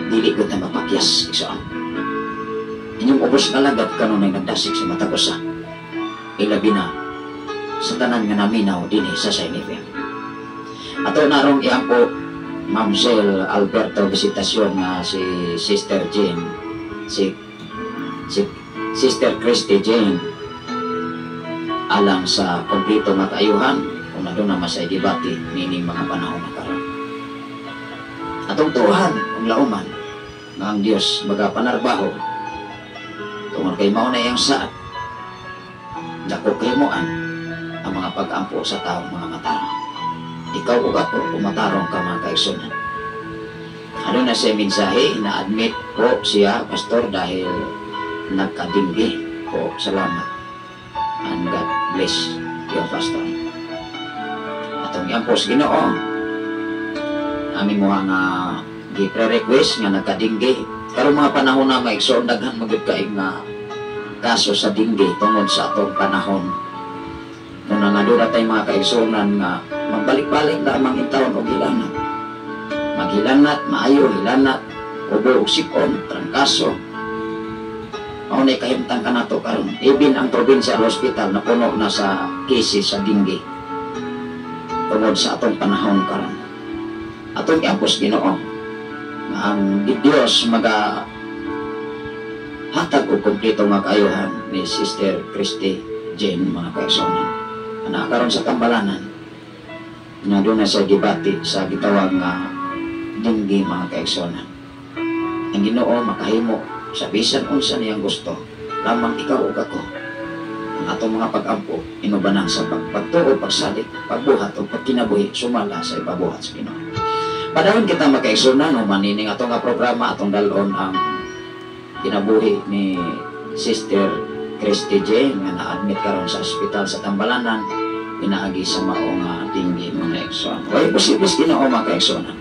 dili ko na mapakyas. Igsoon, inyong ubos nga alagad, kanunay nagdasig sa matag usa. Ilabi na sa tanan nga naminaw dinhi sa Shine FM. Ato narong iampo Ma'am Sel Alberto Visitacion nga si Sister Jane, si Sister Christy Jane, alang sa kompleto nga kaayuhan kung aduna masay gibati nining mga panahon na karon. Atong tuhan ug lauman nga ang Dios magapanarbaho tungod kay mao na iyang saad dako kahimuan ang mga pag-ampo sa taong mga matarong. Ikaw ug ako kung matarong ka mga kaigsunan. Ano na siya mensahe, na-admit po siya, Pastor, dahil nagkadinggi po. Salamat. And God bless you, Pastor. Atong yan po sa Ginoo. Aming mga nga gi-pre-request nga nagkadinggi. Karong mga panahon na maigsoon, daghan magyud kay nga kaso sa dinggi tungod sa atong panahon. Muna nga doon tayo mga kaigsunan nga magbalik-balik lamang intawon og hilanat. Maghilanat, maayo, hilanat, ubo og sipon, trangkaso. Mao nay kahimtang kanato karon. Even ang provincial hospital napuno na sa cases sa dengue tungod sa atong panahon karon. Atong iapos Ginoo nga ang Dios maga hatag og kompleto nga kaayuhan ni Sister Christy Jane, mga kaigsuonan. Ana karon sa Tambalanan nga doon na sa gibati sa gitawag nga dengue, mga kaigsuonan. Ang Ginoo makahimo sa bisan unsa niyang gusto, lamang ikaw ug ako ang atong mga pag-ampo inubanan sa pagtuo, pagsalig, pagbuhat o pagkinabuhi sumala sa ipabuhat sa Ginoo. Padayon kita, mga kaigsuonan, no manining atong nga programa, atong dalon ang kinabuhi ni Sister Christy Jane nga na-admit karon sa ospital sa Tambalanan pinaagi sa mao nga dengue, mga igsoon. Way posible sa Ginoo, mga kaigsuonan.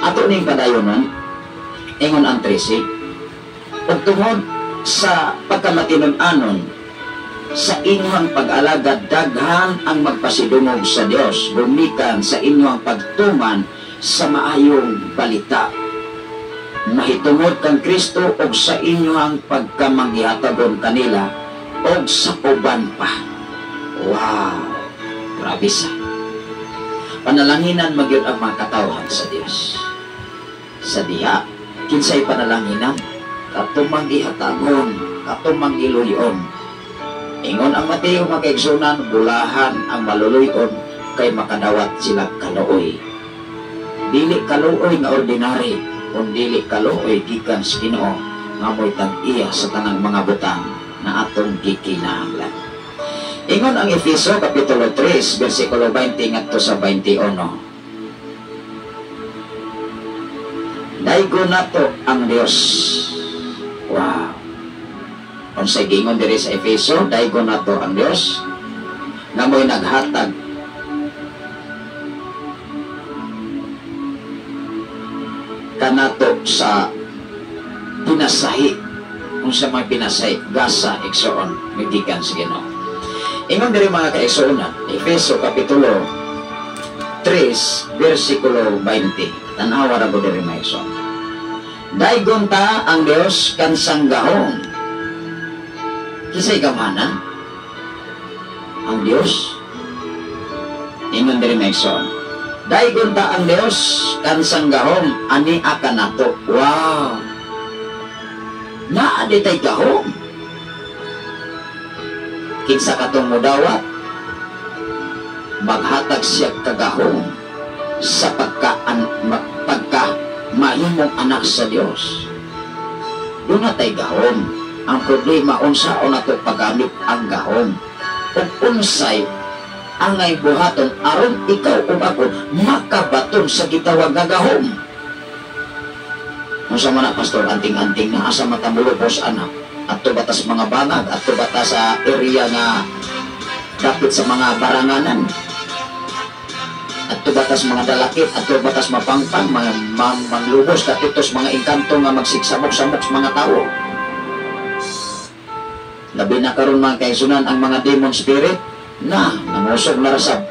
Ato ning padayonon, ingon ang 13, ug tungod sa pagkamatinud-anon sa inyong pag-alagad, daghan ang magpasidungog sa Dios gumikan sa inyong pagtuman sa maayong balita mahitungod kang Kristo ug sa inyong pagkamanghihatagon kanila ug sa uban pa. Wow! Grabe sa. Panalanginan magyud ang mga katawhan sa Dios. Sa diha, kinsay panalanginan? Katong manggihatagon, katong manggiluyon. Ingon ang Mateo, mga kaigsuonan, bulahan ang maluluyon kay makadawat sila kaluoy. Dili kaluoy nga ordinary, kun dili kaluoy gikan sa Ginoo nga mo'y tag-iya sa tanang mga butang na atong gikinahanglan. Ingon ang Efeso kapitulo 3 bersikulo 20 ngadto sa 21. Daygo nato ang Dios. Wow. Unsay giingon diri sa Efeso, daygo nato ang Dios nga mo'y naghatag kanato sa pinasahi. Unsa may pinasahi? Gasa, igsoon, migikan sa Ginoo. Ingon diri, mga kaigsuonan, Efeso kapitulo 3 bersikulo 20. Tan-awa ra ko diri, mga igsoon. Daygon ta ang Dios kansang gahom. Kisay gamhanan? Ang Dios. Ingon diri, mga igsoon. Daygon ta ang Dios kansang gahom ani kanato. Wow. Naa di tay gahom. Kinsa katong mudawat, maghatag siya kagahom sa pagka mahimong anak sa Dios. Doon na tay gahom. Ang problema, unsa o nato paggamit ang gahom. Ug unsay angay buhaton aron ikaw ug ako makabaton sa gitawag nga gahom. Unsa man na, pastor, anting-anting na asa matamulubos anak. Adto batas mga bangag, adto bata sa area nga dapit sa mga baranganan, adto batas mga dalakit, adto batas mapangpang, mga manglubos, katitos mga engkanto nga magsigsamok-samok sa mga tao. Labi na karon, mga kaigsuonan, ang mga demon spirit na nangusog na rasab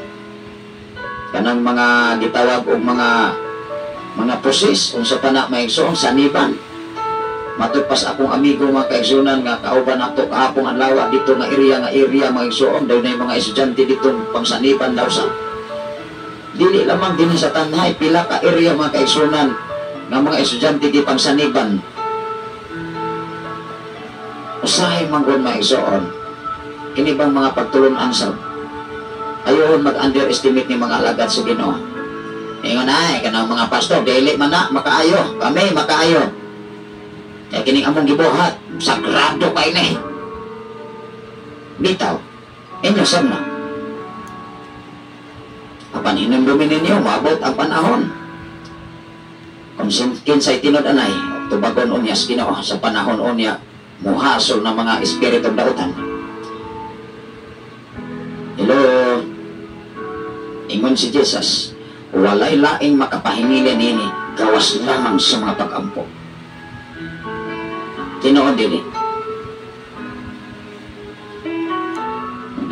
kanang mga gitawag og mga possess, unsa pa na, mga igsoon, saniban. Matud pas akong amigo, mga kaigsuonan, nga kauban nato kahapong adlaw dito nga area, mga igsoon, daw na yung mga estudyante dito pangsaniban daw sa dili lamang dinhi sa Tanjay, pila ka area, mga kaigsuonan, nga mga estudyante di pangsaniban. Usahay man gud, mga igsoon, kini bang mga pagtulun-an sa ayohon mag-underestimate ni mga alagad sa Ginoo. Ingon ay kanang mga pastor dili man na makaayo, kami makaayo. Kaya kining among gibuhat, sagrado kay ni. Bitaw, inyo sab na. Apan hinumdumin ninyo, maabot ang panahon. Kung kinsay tinud-anay, tubagon unya sa Ginoo sa panahon unya, muhasol na mga espiritong dautan. Hello? Ingon si Jesus, walay laing makapahingili nini, gawas lamang sa mga pag-ampo. Tinuod dili.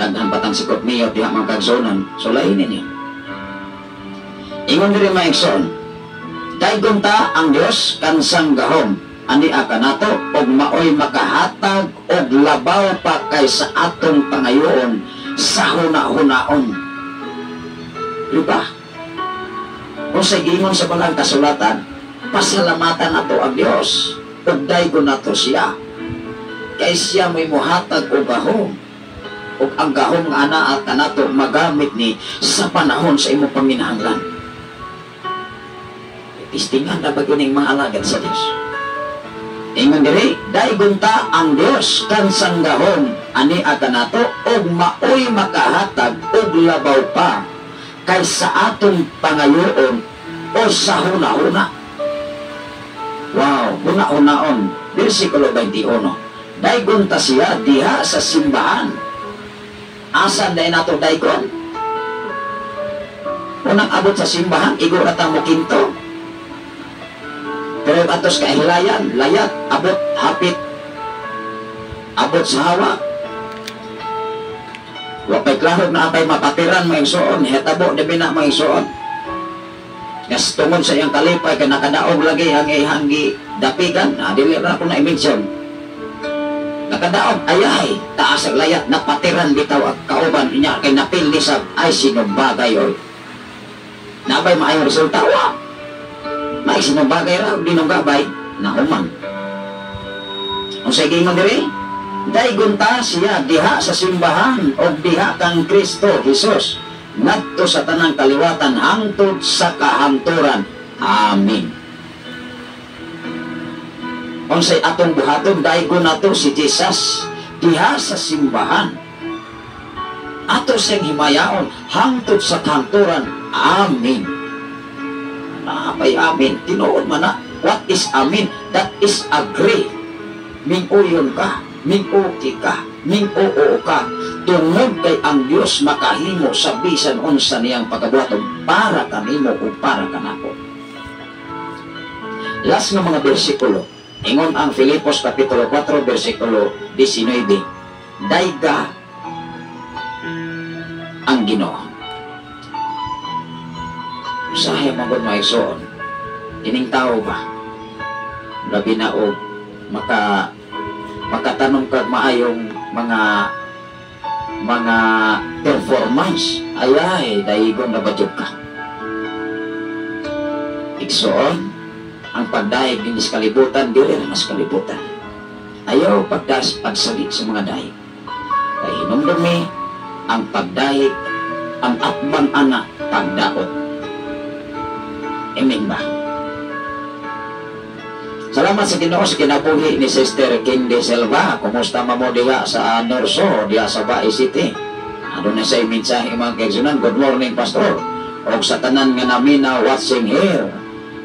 Daghan patang sikot niyo diha, mga kaigsuonan, sulayin ninyo. Ingon diri, mga igsoon, daygon ta ang Dios kansang gahom Ani kanato og maoy makahatag og labaw pa kaysa atong pangayoon sa huna-hunaon. Di ba? Kung sa gingon sa balang kasulatan, pasalamatan nato ang Dios ug daygon nato siya. Kay siya may muhatag og gahom, ug ang gahom nga anaa kanato magamit ni sa panahon sa imong panginahanglan. Testingan na ba gining mga alagad sa Dios? Ingon diri, daygon ta ang Dios kan sang gahom ani kanato ug maoy makahatag og labaw pa kaysa atong pangayoon o sa huna-huna. Wow, huna-hunaon. Versikulo 21. Daygon ta siya diha sa simbahan. Asan dahil nato daygon? Unang abot sa simbahan, igo ra ta mo kinto. Pero atos kahilayan, layat, abot, hapit, abot sa hawa. Wa pay klaro na apay mapatiran, mga igsoon, hitabo di na, mga igsoon. Ngas tungod sa iyang kalipay kay nakadaog lagi ang iyang dapigan, dili ra ko na i-mention. Nakadaog, ayay, taas ang layat, napatiran bitaw ang kauban niya kay napili sa ay sinumbagay oy. Nabay maayong resulta, wa. May sinumbagay ra dinunggabay, nahuman. Unsay giingon diri? Daygon ta siya diha sa simbahan og diha kang Kristo Jesus ngadto sa tanang kaliwatan hangtod sa kahangturan. Amen. Unsay atong buhaton, daygon nato si Jesus diha sa simbahan. Ato siyang himayaon hangtod sa kahangturan. Amen. Napay amen. Tinuod man na. What is amen? That is agree. Ming-uyon ka, ming-uki ka, ming-oo ka. Tungod kay ang Dios makahimo sa bisan unsa niyang pagabuhaton para kanimo o para kanako. Last nga mga bersikulo. Ingon ang Filipos Kapitulo 4 versikulo 19. Dayga ang Ginoo. Usahay man gud, mga igsoon. Ining tao ba? Labi na og makatanong kag maayong mga performance. Ayay, daigon na ba jud ka? Igsoon, ang pagdayeg dinhi sa kalibutan, dili ra mas kalibutan. Ayaw pagsali sa mga dayeg. Kay hinumdumi, ang pagdayeg, ang atbang ana, pagdaot. Amen ba? Salamat sa Ginoo sa kinabuhi ni Sister Candy Silva. Kumusta man mo diha sa Norso, diha sa Bae City? Ano na sa mensahe, mga kaigsunan? Good morning, Pastor. Og sa tanan nga naminaw watching here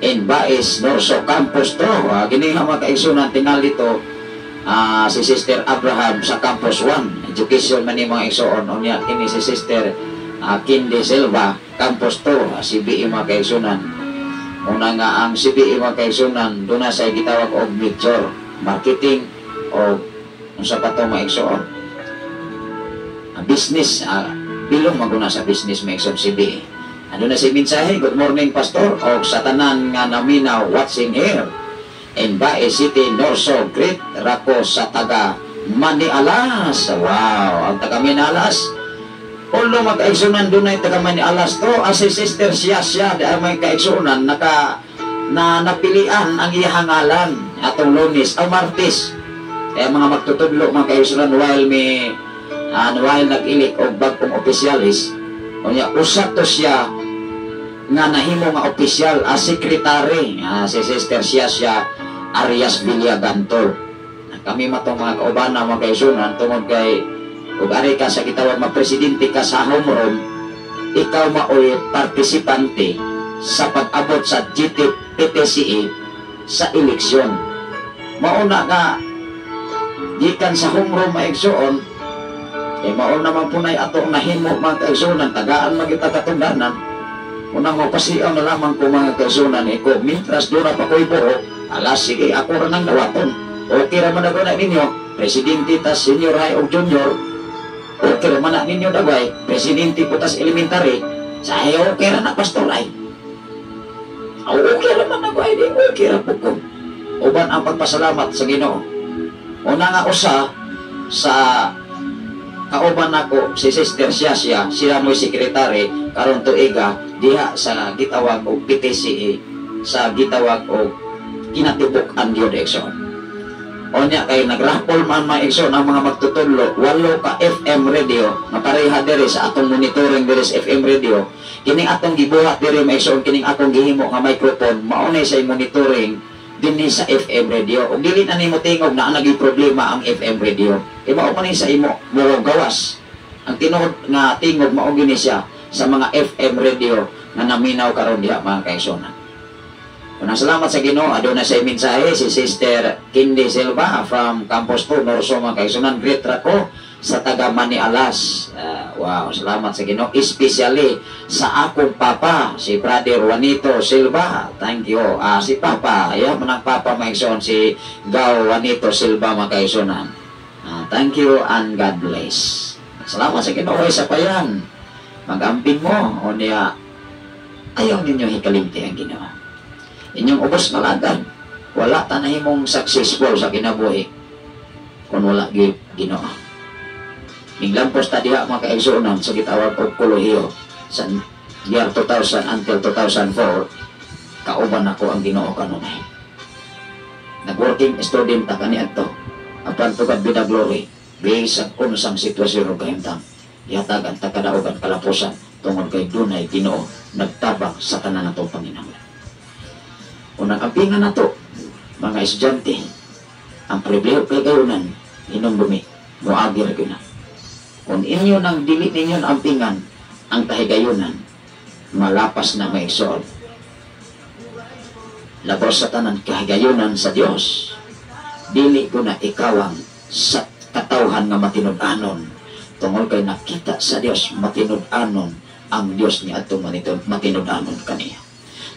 in Bais Norso Campus 2. Gini nga, mga kaigsunan, tingali to si Sister Abraham sa Campus 1. Education man ni, mga igsoon. Unya kini si Sister Candy Silva, Campus 2, CBE, mga kaigsunan. Una nga ang CBE, mga kaigsunan, doon na sa gitawag og major marketing o unsa pa to, mga igsoon. Business, bilong maguna sa business, mga igsoon, CBE. Ano na si mensahe? Good morning, Pastor. O sa tanan nga naminaw watching here in Bae City, Norso, Great Rako sa taga Manialas. Wow, ang taga Manialas. Although magkaigsunan doon ay taga Manialas to, as si Sister siya siya, di ay may kaigsunan, naka, na napilian ang iyang ngalan atong Lunes o Martes. Kaya mga magtutudlo, mga kaigsunan, while may while nag-elect og bagong opisyalis, unya usa to siya nga nahimo nga opisyal as secretary, si Sister siya siya Arias Villagantol. Kami matong mga kaubana, mga kaigsunan, tungod kay ug ari ka sa gitawag ma presidente ka sa homeroom, ikaw maoy partisipante sa pag-abot sa GT PTCE sa eleksyon. Mauna nga gikan sa homeroom, mga igsoon, eh mauna man po na atong nahimo, mga kaigsunan, tagaan magita katungdanan. Unang mo pasiyaw na lamang ko, mga kaigsunan, eh ko, mintras doon pa ko'y buo, alas sige, ako ra nang dawaton. Okay ra man ako na ninyo, presidente tas senior high o junior, okay ra man na ninyo dagway, presidente po tas elementary, sa okay ra na, pastor ay. Okay ra man ako ay, di okay ra po ko. Uban kauban ang pagpasalamat sa Ginoo. Una nga usa sa kauban nako si Sister Siasia, siya mo'y sekretary karon tuiga diha sa gitawag og PTCA, sa gitawag og kinatibuk-an gyud, igsoon. Onya kay nagrapol man, mga igsoon, ang mga magtutudlo, walo ka FM radio nga pareha diri sa atong monitoring diri sa FM radio. Kining atong gibuhat diri, mga igsoon, kining akong gihimo nga microphone, mao na sa monitoring dinhi sa FM radio. Ug dili na nimo tingog na naging problema ang FM radio. E mao man ni sa imo mo gawas. Ang tinuod nga tingog mao gini siya sa mga FM radio nga naminaw karon diha, mga kaigsuonan. Unang salamat sa Ginoo, aduna sa mensahe si Sister Kindy Silva from Campus 2, Norso, mga kaigsuonan. Greet ra ko sa taga Manialas. Wow, salamat sa Ginoo. Especially sa akong papa, si Brother Juanito Silva. Thank you. Si Papa, yeah, manang papa, mga igsoon, si Gao Juanito Silva, mga kaigsuonan. Thank you and God bless. Salamat sa Ginoo sa payan. Magamping mo o niya, ayaw ninyo hikalimti ang Ginoo. Inyong ubos malagad. Wala ta nahimong successful sa kinabuhi kung wala gyud Ginoo. Ninglampos ta diha, mga kaigsuonan, sa gitawag og kolehiyo sa year 2000 until 2004, kauban ako ang Ginoo kanunay. Nag-working student ta kaniadto. Apan to God be the glory. Bisag unsang sitwasyon ug kahimtang, yatagan ta kadaugan kalapusan tungod kay dunay Ginoo nagtabang sa tanan natong panginahanglan. Unang ampingan nato, mga estudyante, ang pribileho kay gayunan, hinumdumi, moagi ra gyud na. Kung inyo nang dili ninyo na ampingan ang kahigayunan, malapas na may igsoon. Labaw sa tanan kahigayunan sa Dios, dili ko na ikawang sa katawhan nga matinud-anon tungod kay nakita sa Dios matinud-anon ang Dios ni adtong matinud-anon kaniya.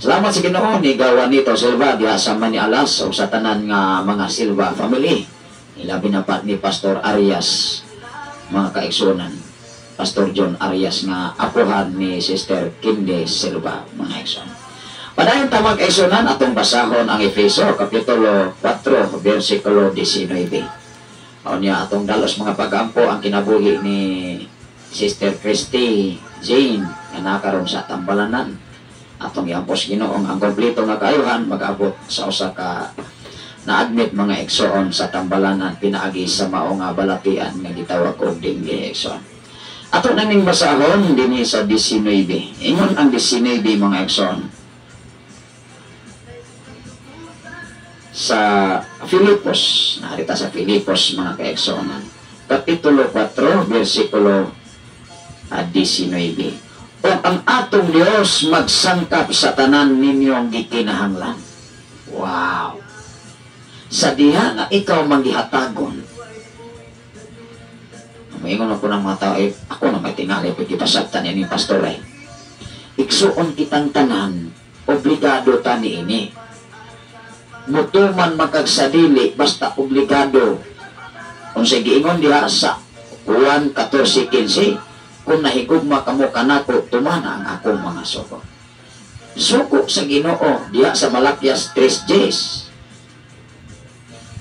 Salamat sa Ginoo ni gawa nito Silva diha sa Manialas ug sa tanan nga mga Silva family. Ilabi na pa ni Pastor Arias, mga kaigsuonan. Pastor John Arias nga apuhan ni Sister Kinde Silva, mga igsoon. Padayon ta, mga kaigsuonan, atong basahon ang Efeso kapitulo 4 versikulo 19. Unya atong dalos mga pagampo ang kinabuhi ni Sister Christy Jane nga nakaron sa Tambalanan. Atong iampos Ginoo ang kompleto nga kaayuhan mag-abot sa usa ka na-admit, mga igsoon, sa Tambalanan pinaagi sa mao nga balatian nga gitawag og dengue, igsoon. Ato na ning basahon dinhi sa 19. Ingon ang 19, mga igsoon. Sa Filipos, narita sa Filipos, mga kaigsuonan. Kapitulo 4, versikulo 19. O ang atong Dios magsangkap sa tanan ninyong gikinahanglan. Wow! Sa diha nga ikaw manggihatagon. Maingon ako ng mga tao, eh, ako na may tingali, pwede pasabtan ini pastor eh. Igsuon kitang tanan, obligado ta niini. Mutuman makagsadili, basta obligado. Unsay giingon diha sa Juan 14:15, kung nahigugma kamo kanako, tumana ang akong mga sugo. Suko sa Ginoo diha sa Malakias 3:10.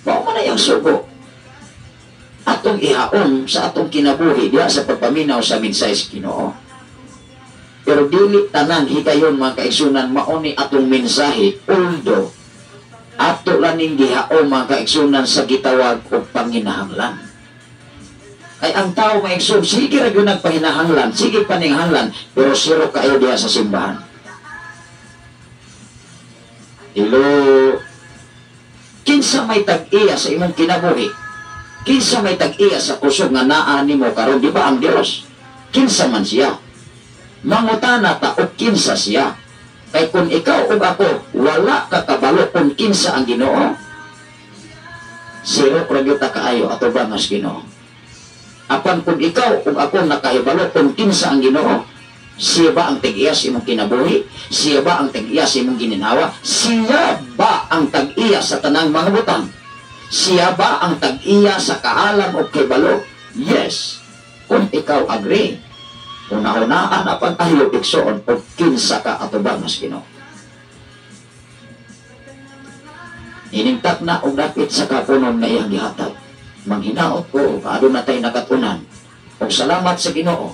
Mao man na yung sugo. Atong ihaon sa atong kinabuhi diha sa pagpaminaw sa mensahe sa Ginoo. Pero dili tanang higayon, mga kaigsunan, mao ni atong mensahe, although ato lang ning gihaon, mga kaigsunan, sa gitawag og panginahanglan. Ay ang tao, mga igsoon, sige ra gyud nagpahinahanglan, sige paningahanglan, pero zero kayo diha sa simbahan. Hello. Kinsa may tag-iya sa imong kinabuhi? Kinsa may tag-iya sa kusog nga naa nimo karon? Di ba ang Dios? Kinsa man siya? Mangutana ta og kinsa siya. Kay kung ikaw ug ako wala ka kabalo kung kinsa ang Ginoo, zero ra gyud ta kaayo atubang sa Ginoo. Apan kung ikaw ug ako nakahibalo kung kinsa ang Ginoo, siya ba ang tag-iya sa imong kinabuhi? Siya ba ang tag-iya sa imong gininhawa? Siya ba ang tag-iya sa tanang mga butang? Siya ba ang tag-iya sa kaalam o kibalo? Yes. Kung ikaw agree, una-unaan na pag-ayo igsoon o kinsa ka atubang mas Ginoo. Ining takna og dapit sa kapunon nga iyang gihatag. Manghinaot ko aduna tay nakatunan. Og salamat sa Ginoo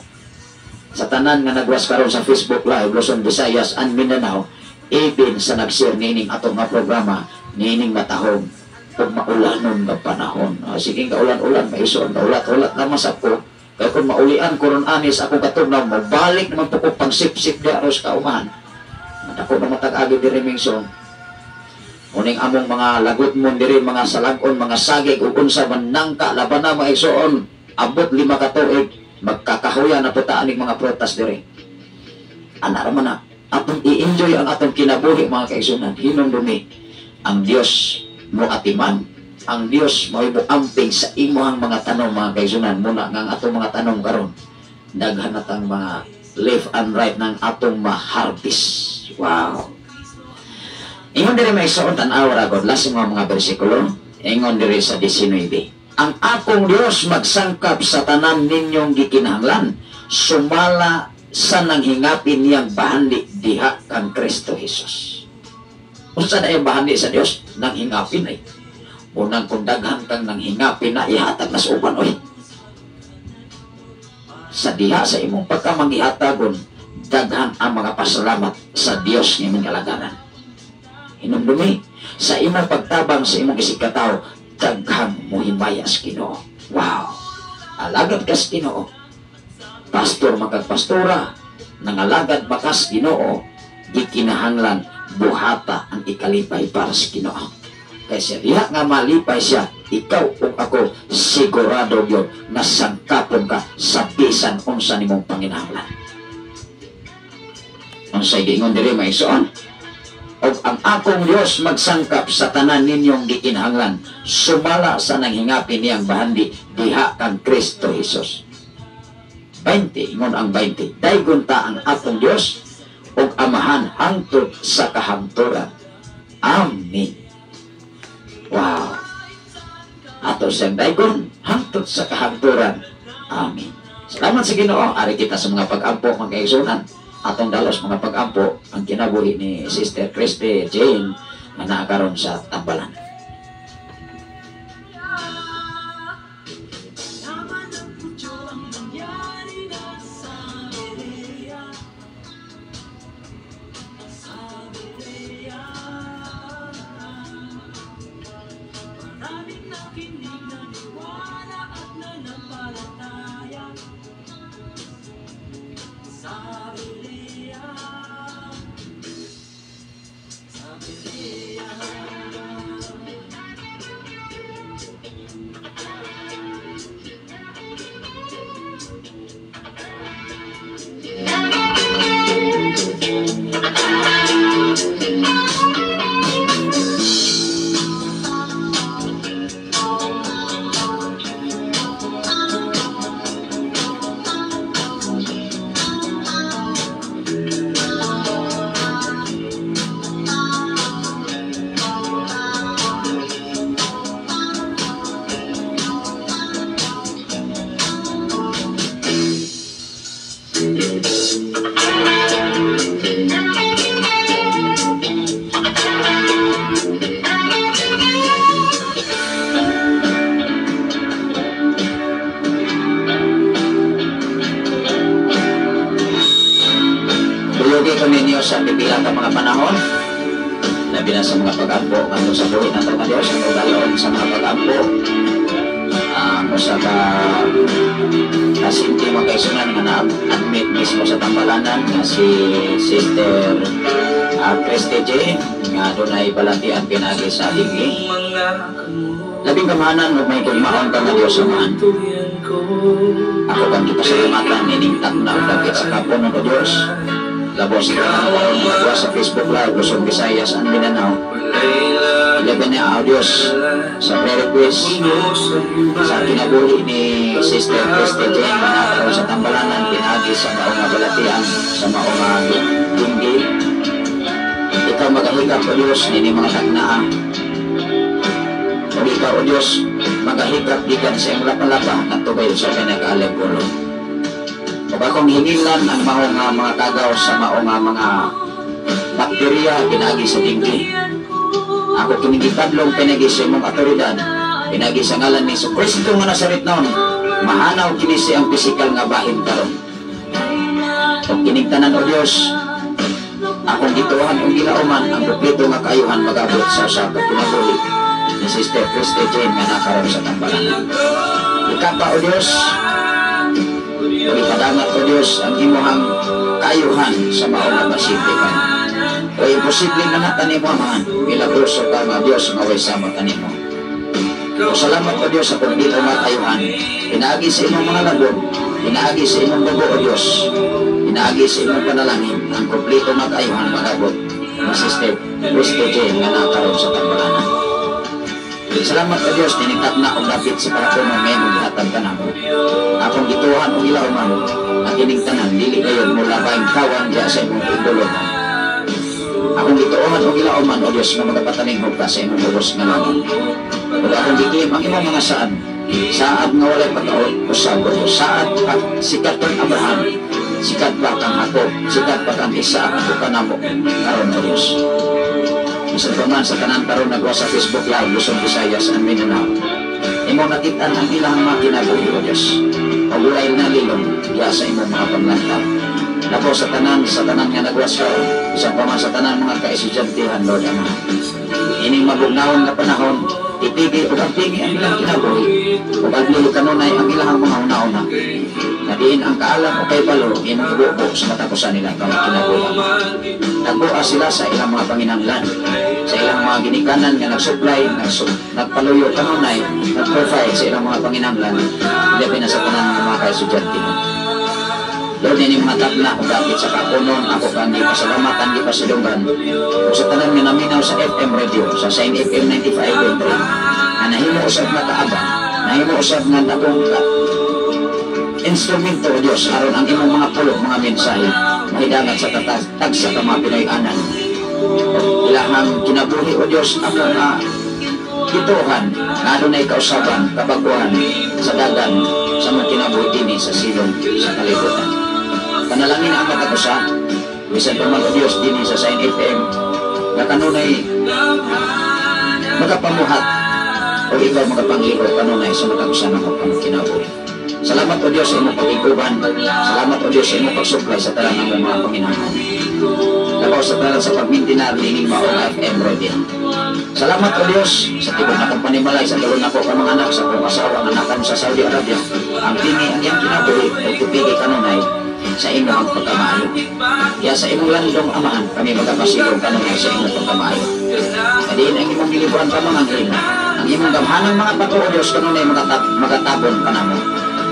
sa tanan nga nagwas karon sa Facebook Live Luzon, Visayas and Mindanao, even sa nag-share niining atong nga programa niining matahom ug maulanon nga panahon. Sige nga ulan-ulan, maisuon nga ulat-ulat naman sa ko. Kaya kung maulian ko ron anis akong katugnaw, mabalik naman po ko pang sip-sip di aros kaumahan. Madako na matag-agi diri mingson. Uning among mga lagot mon diri, mga salagon, mga sagig, ug unsa man nangka, laban na maisuon, abot 5 ka tuig, magkakahuya na po taan mga prutas diri. Ana ra man na, atong i-enjoy ang atong kinabuhi mga kaigsunan. Hinumdumi, ang Dios mo atiman, ang Dios mo amping sa imuhang mga tanom mga kaigsunan. Muna nga ang atong mga tanom karon, daghan na tang mga left and right ng atong ma-harvest. Wow. Ingon diri may isuon tan-aw ra god last mga bersikulo. Ingon diri sa 19. Ang akong Dios magsangkap sa tanan ninyong gikinahanglan, sumala sa nanghingapin niyang bahandi diha kang Kristo Jesus. Unsa na yung bahandi sa Dios? Nanghingapin ay. Unang kung daghan kang nanghingapin na ihatag na sa uban oy. Sa diha sa imong pagkamanghihatagon, daghan ang mga pasalamat sa Dios nga imong kalagaran. Hinumdumi, sa imong pagtabang sa imong isigkatawo, daghang muhimaya sa Ginoo. Wow! Alagad ka sa Ginoo. Pastor magkagpastora, nangalagad bakas Ginoo, gikinahanglan buhata ang ikalipay para sa Ginoo. Kaysa diha nga malipay siya, ikaw ug ako sigurado gyud na sangkapon ka sa bisan unsa nimong panginahanglan. Unsay giingon diri maigsoon? Og ang akong Dios magsangkap sa tanan ninyong gikinahanglan, sumala sa nanghingapin niyang bahandi diha kang Kristo Jesus. 20, ingon ang 20, daygon ta ang atong Dios ug Amahan hangtod sa kahamturan. Amen. Wow. Ato siyang daygon hangtod sa kahamturan. Amen. Salamat sa Ginoo. Ari kita sa mga pag-ampo mga kaigsunan. Atong dalos mga pag-ampo ang kinabuhi ni Sister Christy Jane nga naa karon sa tambalan. Sa pipila ka mga panahon, labi na sa mga pag-ampo ngadto sa buhi nato nga Dios, ang dalon sa mga pag-ampo ang usa ka kasinti mga kaigsunan nga na-admit mismo sa tambalanan nga si Sister Christy Jane nga dunay balatian pinagi sa higi. Labing kamahanan ug may gugmaon ka nga Dios Amahan. Ako kang gipasalamatan nining takna ug dapit sa kapon ng Dios. Labos na sa Facebook Live, Luzon, Visayas, and Mindanao. 11 na audios sa prayer request sa kinabuhi ni Sister Christy Jane na sa tambalanan, pinagi sa maong nga balatian, sa maong nga dinggi. Ikaw magahikap o Diyos, nini mga taknaa. O ikaw o Diyos, magahikap gikan sa iyong lapa-lapa at tubay sa pinag-alep ulo. O akong hingilan ang maong nga mga kagaw sa maong nga mga bakterya pinagi sa dinggi. Ako kining gitadlong pinagi sa imong otoridad, pinagi sa ngalan ni Kristo nga Nazaretnon, mahanaw kini sa iyang pisikal nga bahin karon. O kining tanan, O Dios, akong gituohan ug gilauman, ang kompleto nga kaayuhan magabot sa usa ka kinabuhi ni Sister Christy Jane nga nakaron sa tambalanan. Ikapa, O Dios, ug ipadangat, O Dios, ang imuhang kaayuhan sa mao nga pasyente karon. O imposible nga na kanimo, Amahan, milagroso ka nga Dios nga way sama kanimo. O salamat, O Dios, sa kompleto nga kaayuhan. Pinaagi sa imong mga lagod, pinaagi sa imong dugo, O Dios, pinaagi sa imong panalangin, ang kompleto nga kaayuhan magabot ni Sister Christy Jane nga nakaroon sa tambalanan. Salamat, O Dios, tinitap na og dapit sa karapunan nga imong gihatag kanamo. Akong gituohan og gilauman, ang kining tanan dili kayo mula baing kawan diya sa imong idolo. Akong gituohan og gilauman, O Dios, nga magapatalinghog ka sa imong lubos nga langit. Ug akong giklaim ang imong mga saad, saad nga walay pagkausab, O Dios, saad pag sikat kang Abraham, sikat pa kang Jacob, sikat pa kang Isaac, ug kanamo karon, O Dios. Bisan pa man sa tanan karon nagwa sa Facebook Live, Luzon, Visayas, and Mindanao. Imo nakitaan ang ilang mga kinabuhi, O Dios. Ug walay nalilong diya sa imong mga panglantaw. Labaw sa tanan nga nagwas karon, bisan pa man sa tanan mga kaestudyante, Lord Ama. Ining mabugnawon nga panahon, ipigi ug ampingi ang ilang kinabuhi, ug adlihi kanunay ang ilang mga una-una. Na diin ang kaalam o kaybalo imong ibubo sa katapusan nila kang kinabuhi. Nagbuha sila sa ilang mga panginahanglan, sa ilang mga ginikanan nga nagsupply, nagpaluyo kanunay, nag-provide sa ilang mga panginahanglan, labi na sa tanan ng mga kaestudyante mo. Lord, ini mga takna kung dapit sa kapunon, ako kang gipasalamatan, gipasidunggan. Ug sa tanan nga naminaw sa FM radio, sa Sign FM 95.3, na nahimo usab nga kaabang, nahimo usab nga dakong ka, instrumento, O Diyos, aron ang imong mga pulong, mga mensahe, mahidangat sa tagsa ka mga Pinoy-anan. Ilahang kinabuhi, O Diyos, ako nga gituohan, nga adunay kausaban, kabaguhan, sa dagan, sa mga kinabuhi dinhi sa silong sa kalibutan. Panalangin ang matag usa, bisan pa man, O Diyos, dinhi sa Sign FM, nga kanunay magapamuhat o ikaw magapangliko kanunay sa matag usa ng mga kinabuhi. Salamat, O Diyos, sa imong pag-iguban. Salamat, O Diyos, sa imong pagsupply sa tanan ng mga panginahanglan. Labaw sa tanan sa pagmintinar nining maong FM radio. Salamat, O Diyos, sa tibok na kong panimalay sa tulo nako ka mga anak, sa akong asawa nga nakam sa Saudi Arabia. Ampingi ang iyang kinabuhi ug tupigi kanunay sa imong pagkamaayo. Kaya sa imong landong, Amahan, kami magapasilong kanunay sa imong pagkamaayo. Kadiin ang imong gilibuan pa mga anghel. Ang imong gamhanang mga bato, O Diyos, kanunay magatabon kanamo.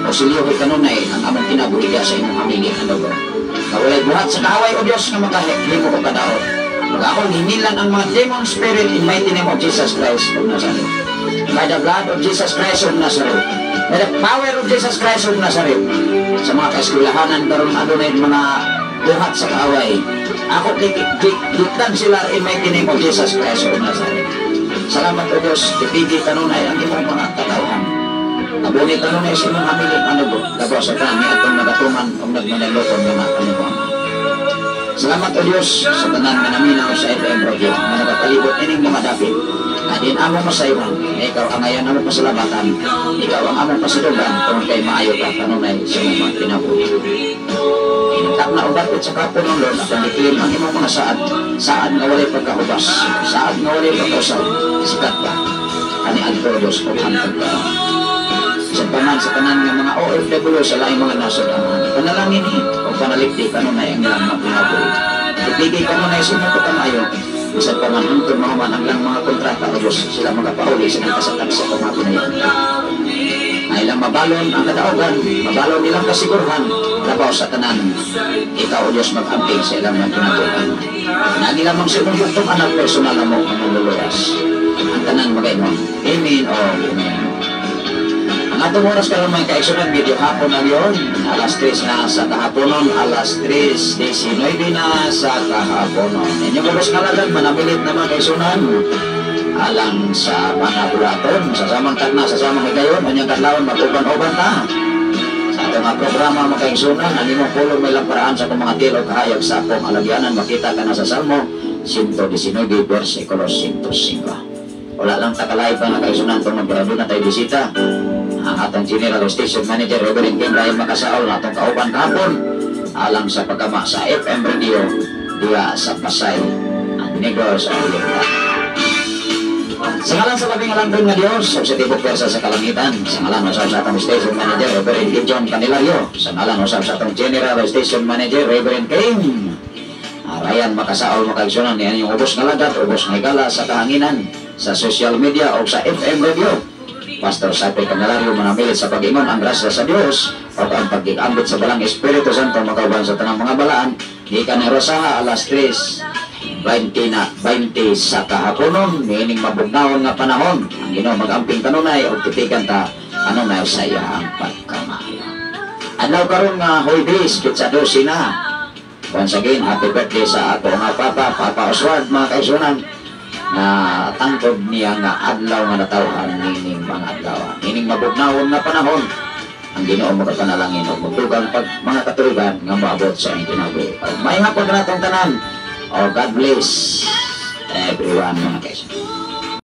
O silyohi kanunay ang among kinabuhi diya sa imong hamili ang dugo. Nga walay buhat sa kaaway, O Diyos, nga makahimo og kadaot. Ug akong hinilan ang mga demon spirit in mighty name of Jesus Christ of Nazareth. By the blood of Jesus Christ of Nazareth. By the power of Jesus Christ of Nazareth. Sa mga kaeskwelahanan karon adunay mga buhat sa kaaway. Ako gitan sila in mighty name of Jesus Christ of Nazareth. Salamat, O Diyos, tipigi kanunay ang imong mga katawhan. Abuni kanunay sa imong hamiling anugo, labaw sa tanan atong nagatuman o nagmanalokon nga mga kanimo. Salamat, O Diyos, sa tanan nga naminaw sa FM radio nga nagapalibot ining mga dapit. Nga din amo masayran, nga ikaw ang ngayon among pasalamatan, ikaw ang among pasidugan, tungod kay maayo ka kanunay sa imong mga kinabuhi. Intak na ugat at sa kapunon, Lord, akong giklaim ang imong mga saad, saad nga walay pagkahubas, saad nga walay pagkausab, sikat pa, kani adto, Diyos, o hantod ka. Sa paman sa tanan nga mga OFW sa laing mga nasod ang mga panalangin ni o panalikdi kanunay ang ilang mga kinabuhi. Ipigay kanunay sa imong pagkamaayo, bisan pa man hangtod mahuman ang ilang mga kontrata, O Diyos, sila magapauli sa nagkasatag sa mga Pinoy. Nga ilang mabalon ang kadaugan, mabalon nilang kasigurhan, labaw sa tanan, ikaw, O Diyos, mag-amping sa ilang mga kinabuhi. Nagi lamang sa imong bugtong anak personal mo ang manluluwas. Ang tanan magaingon, Amen o Amen. Ang atong oras karon, mga kaigsuonan, medyo hapon na yun. Alas 3 na sa kahaponon, alas 3:19 na sa kahaponon. Inyong lubos nga alagad, manamilit na mga kaigsuonan. Alang sa mga bulaton, sa samang katna, sa samang higayon, unyang kadlawon, mag-uban-uban ta. Sa atong mga programa, mga kaigsuonan, ang imong pulong may paraan sa akong mga tilo kahayag sa akong alagyanan, makita ka na sa Salmo. 119, versikulo 105. Wala lang takalay pa nga kaigsuonan tungod kay na tayo bisita. Ang atong General Station Manager, Reverend King Ryan Makasaol, atong kauban kahapon alang sa pagkama sa FM Radio diya sa Pasay at Negros Oriental. Sa ngalan sa Labing Halangdon nga Diyos, ug sa tibok pwersa sa kalangitan, sa ngalan usab sa atong Station Manager, Reverend Gideon Candelario, sa ngalan usab sa atong General Station Manager, Reverend King Ryan Makasaol, mga kaigsuonan, niyan yung ubos nga lagat, ubos nga higala sa kahanginan, sa social media o sa FM radio. Pastor Sape Candelario manamilit sa pag-ingon, ang grasya sa Dios o ang pagkikambit sa Balaang Espiritu Santo makauban sa tanang mga balaan gikan ni Rosaha, alas 3:20 na 20 sa kahaponon niining mabugnawon nga panahon. Ang Ginoo magamping kanunay ug tipikan ta kanunay sa iyang pagkamaayo. Adlaw karon nga Huwebes, petsa 12 na. Once again, happy birthday sa ato nga papa, Papa Oswald, mga kaigsuonan, na tangkod niya nga adlaw nga natawhan nining mga adlaw. Nining mabugnawon nga panahon, ang Ginoo magapanalangin og magdugang pag mga katuligan nga moabot sa inyong kinabuhi. May hapon na natong tanan. Oh, God bless everyone, mga kaigsuonan.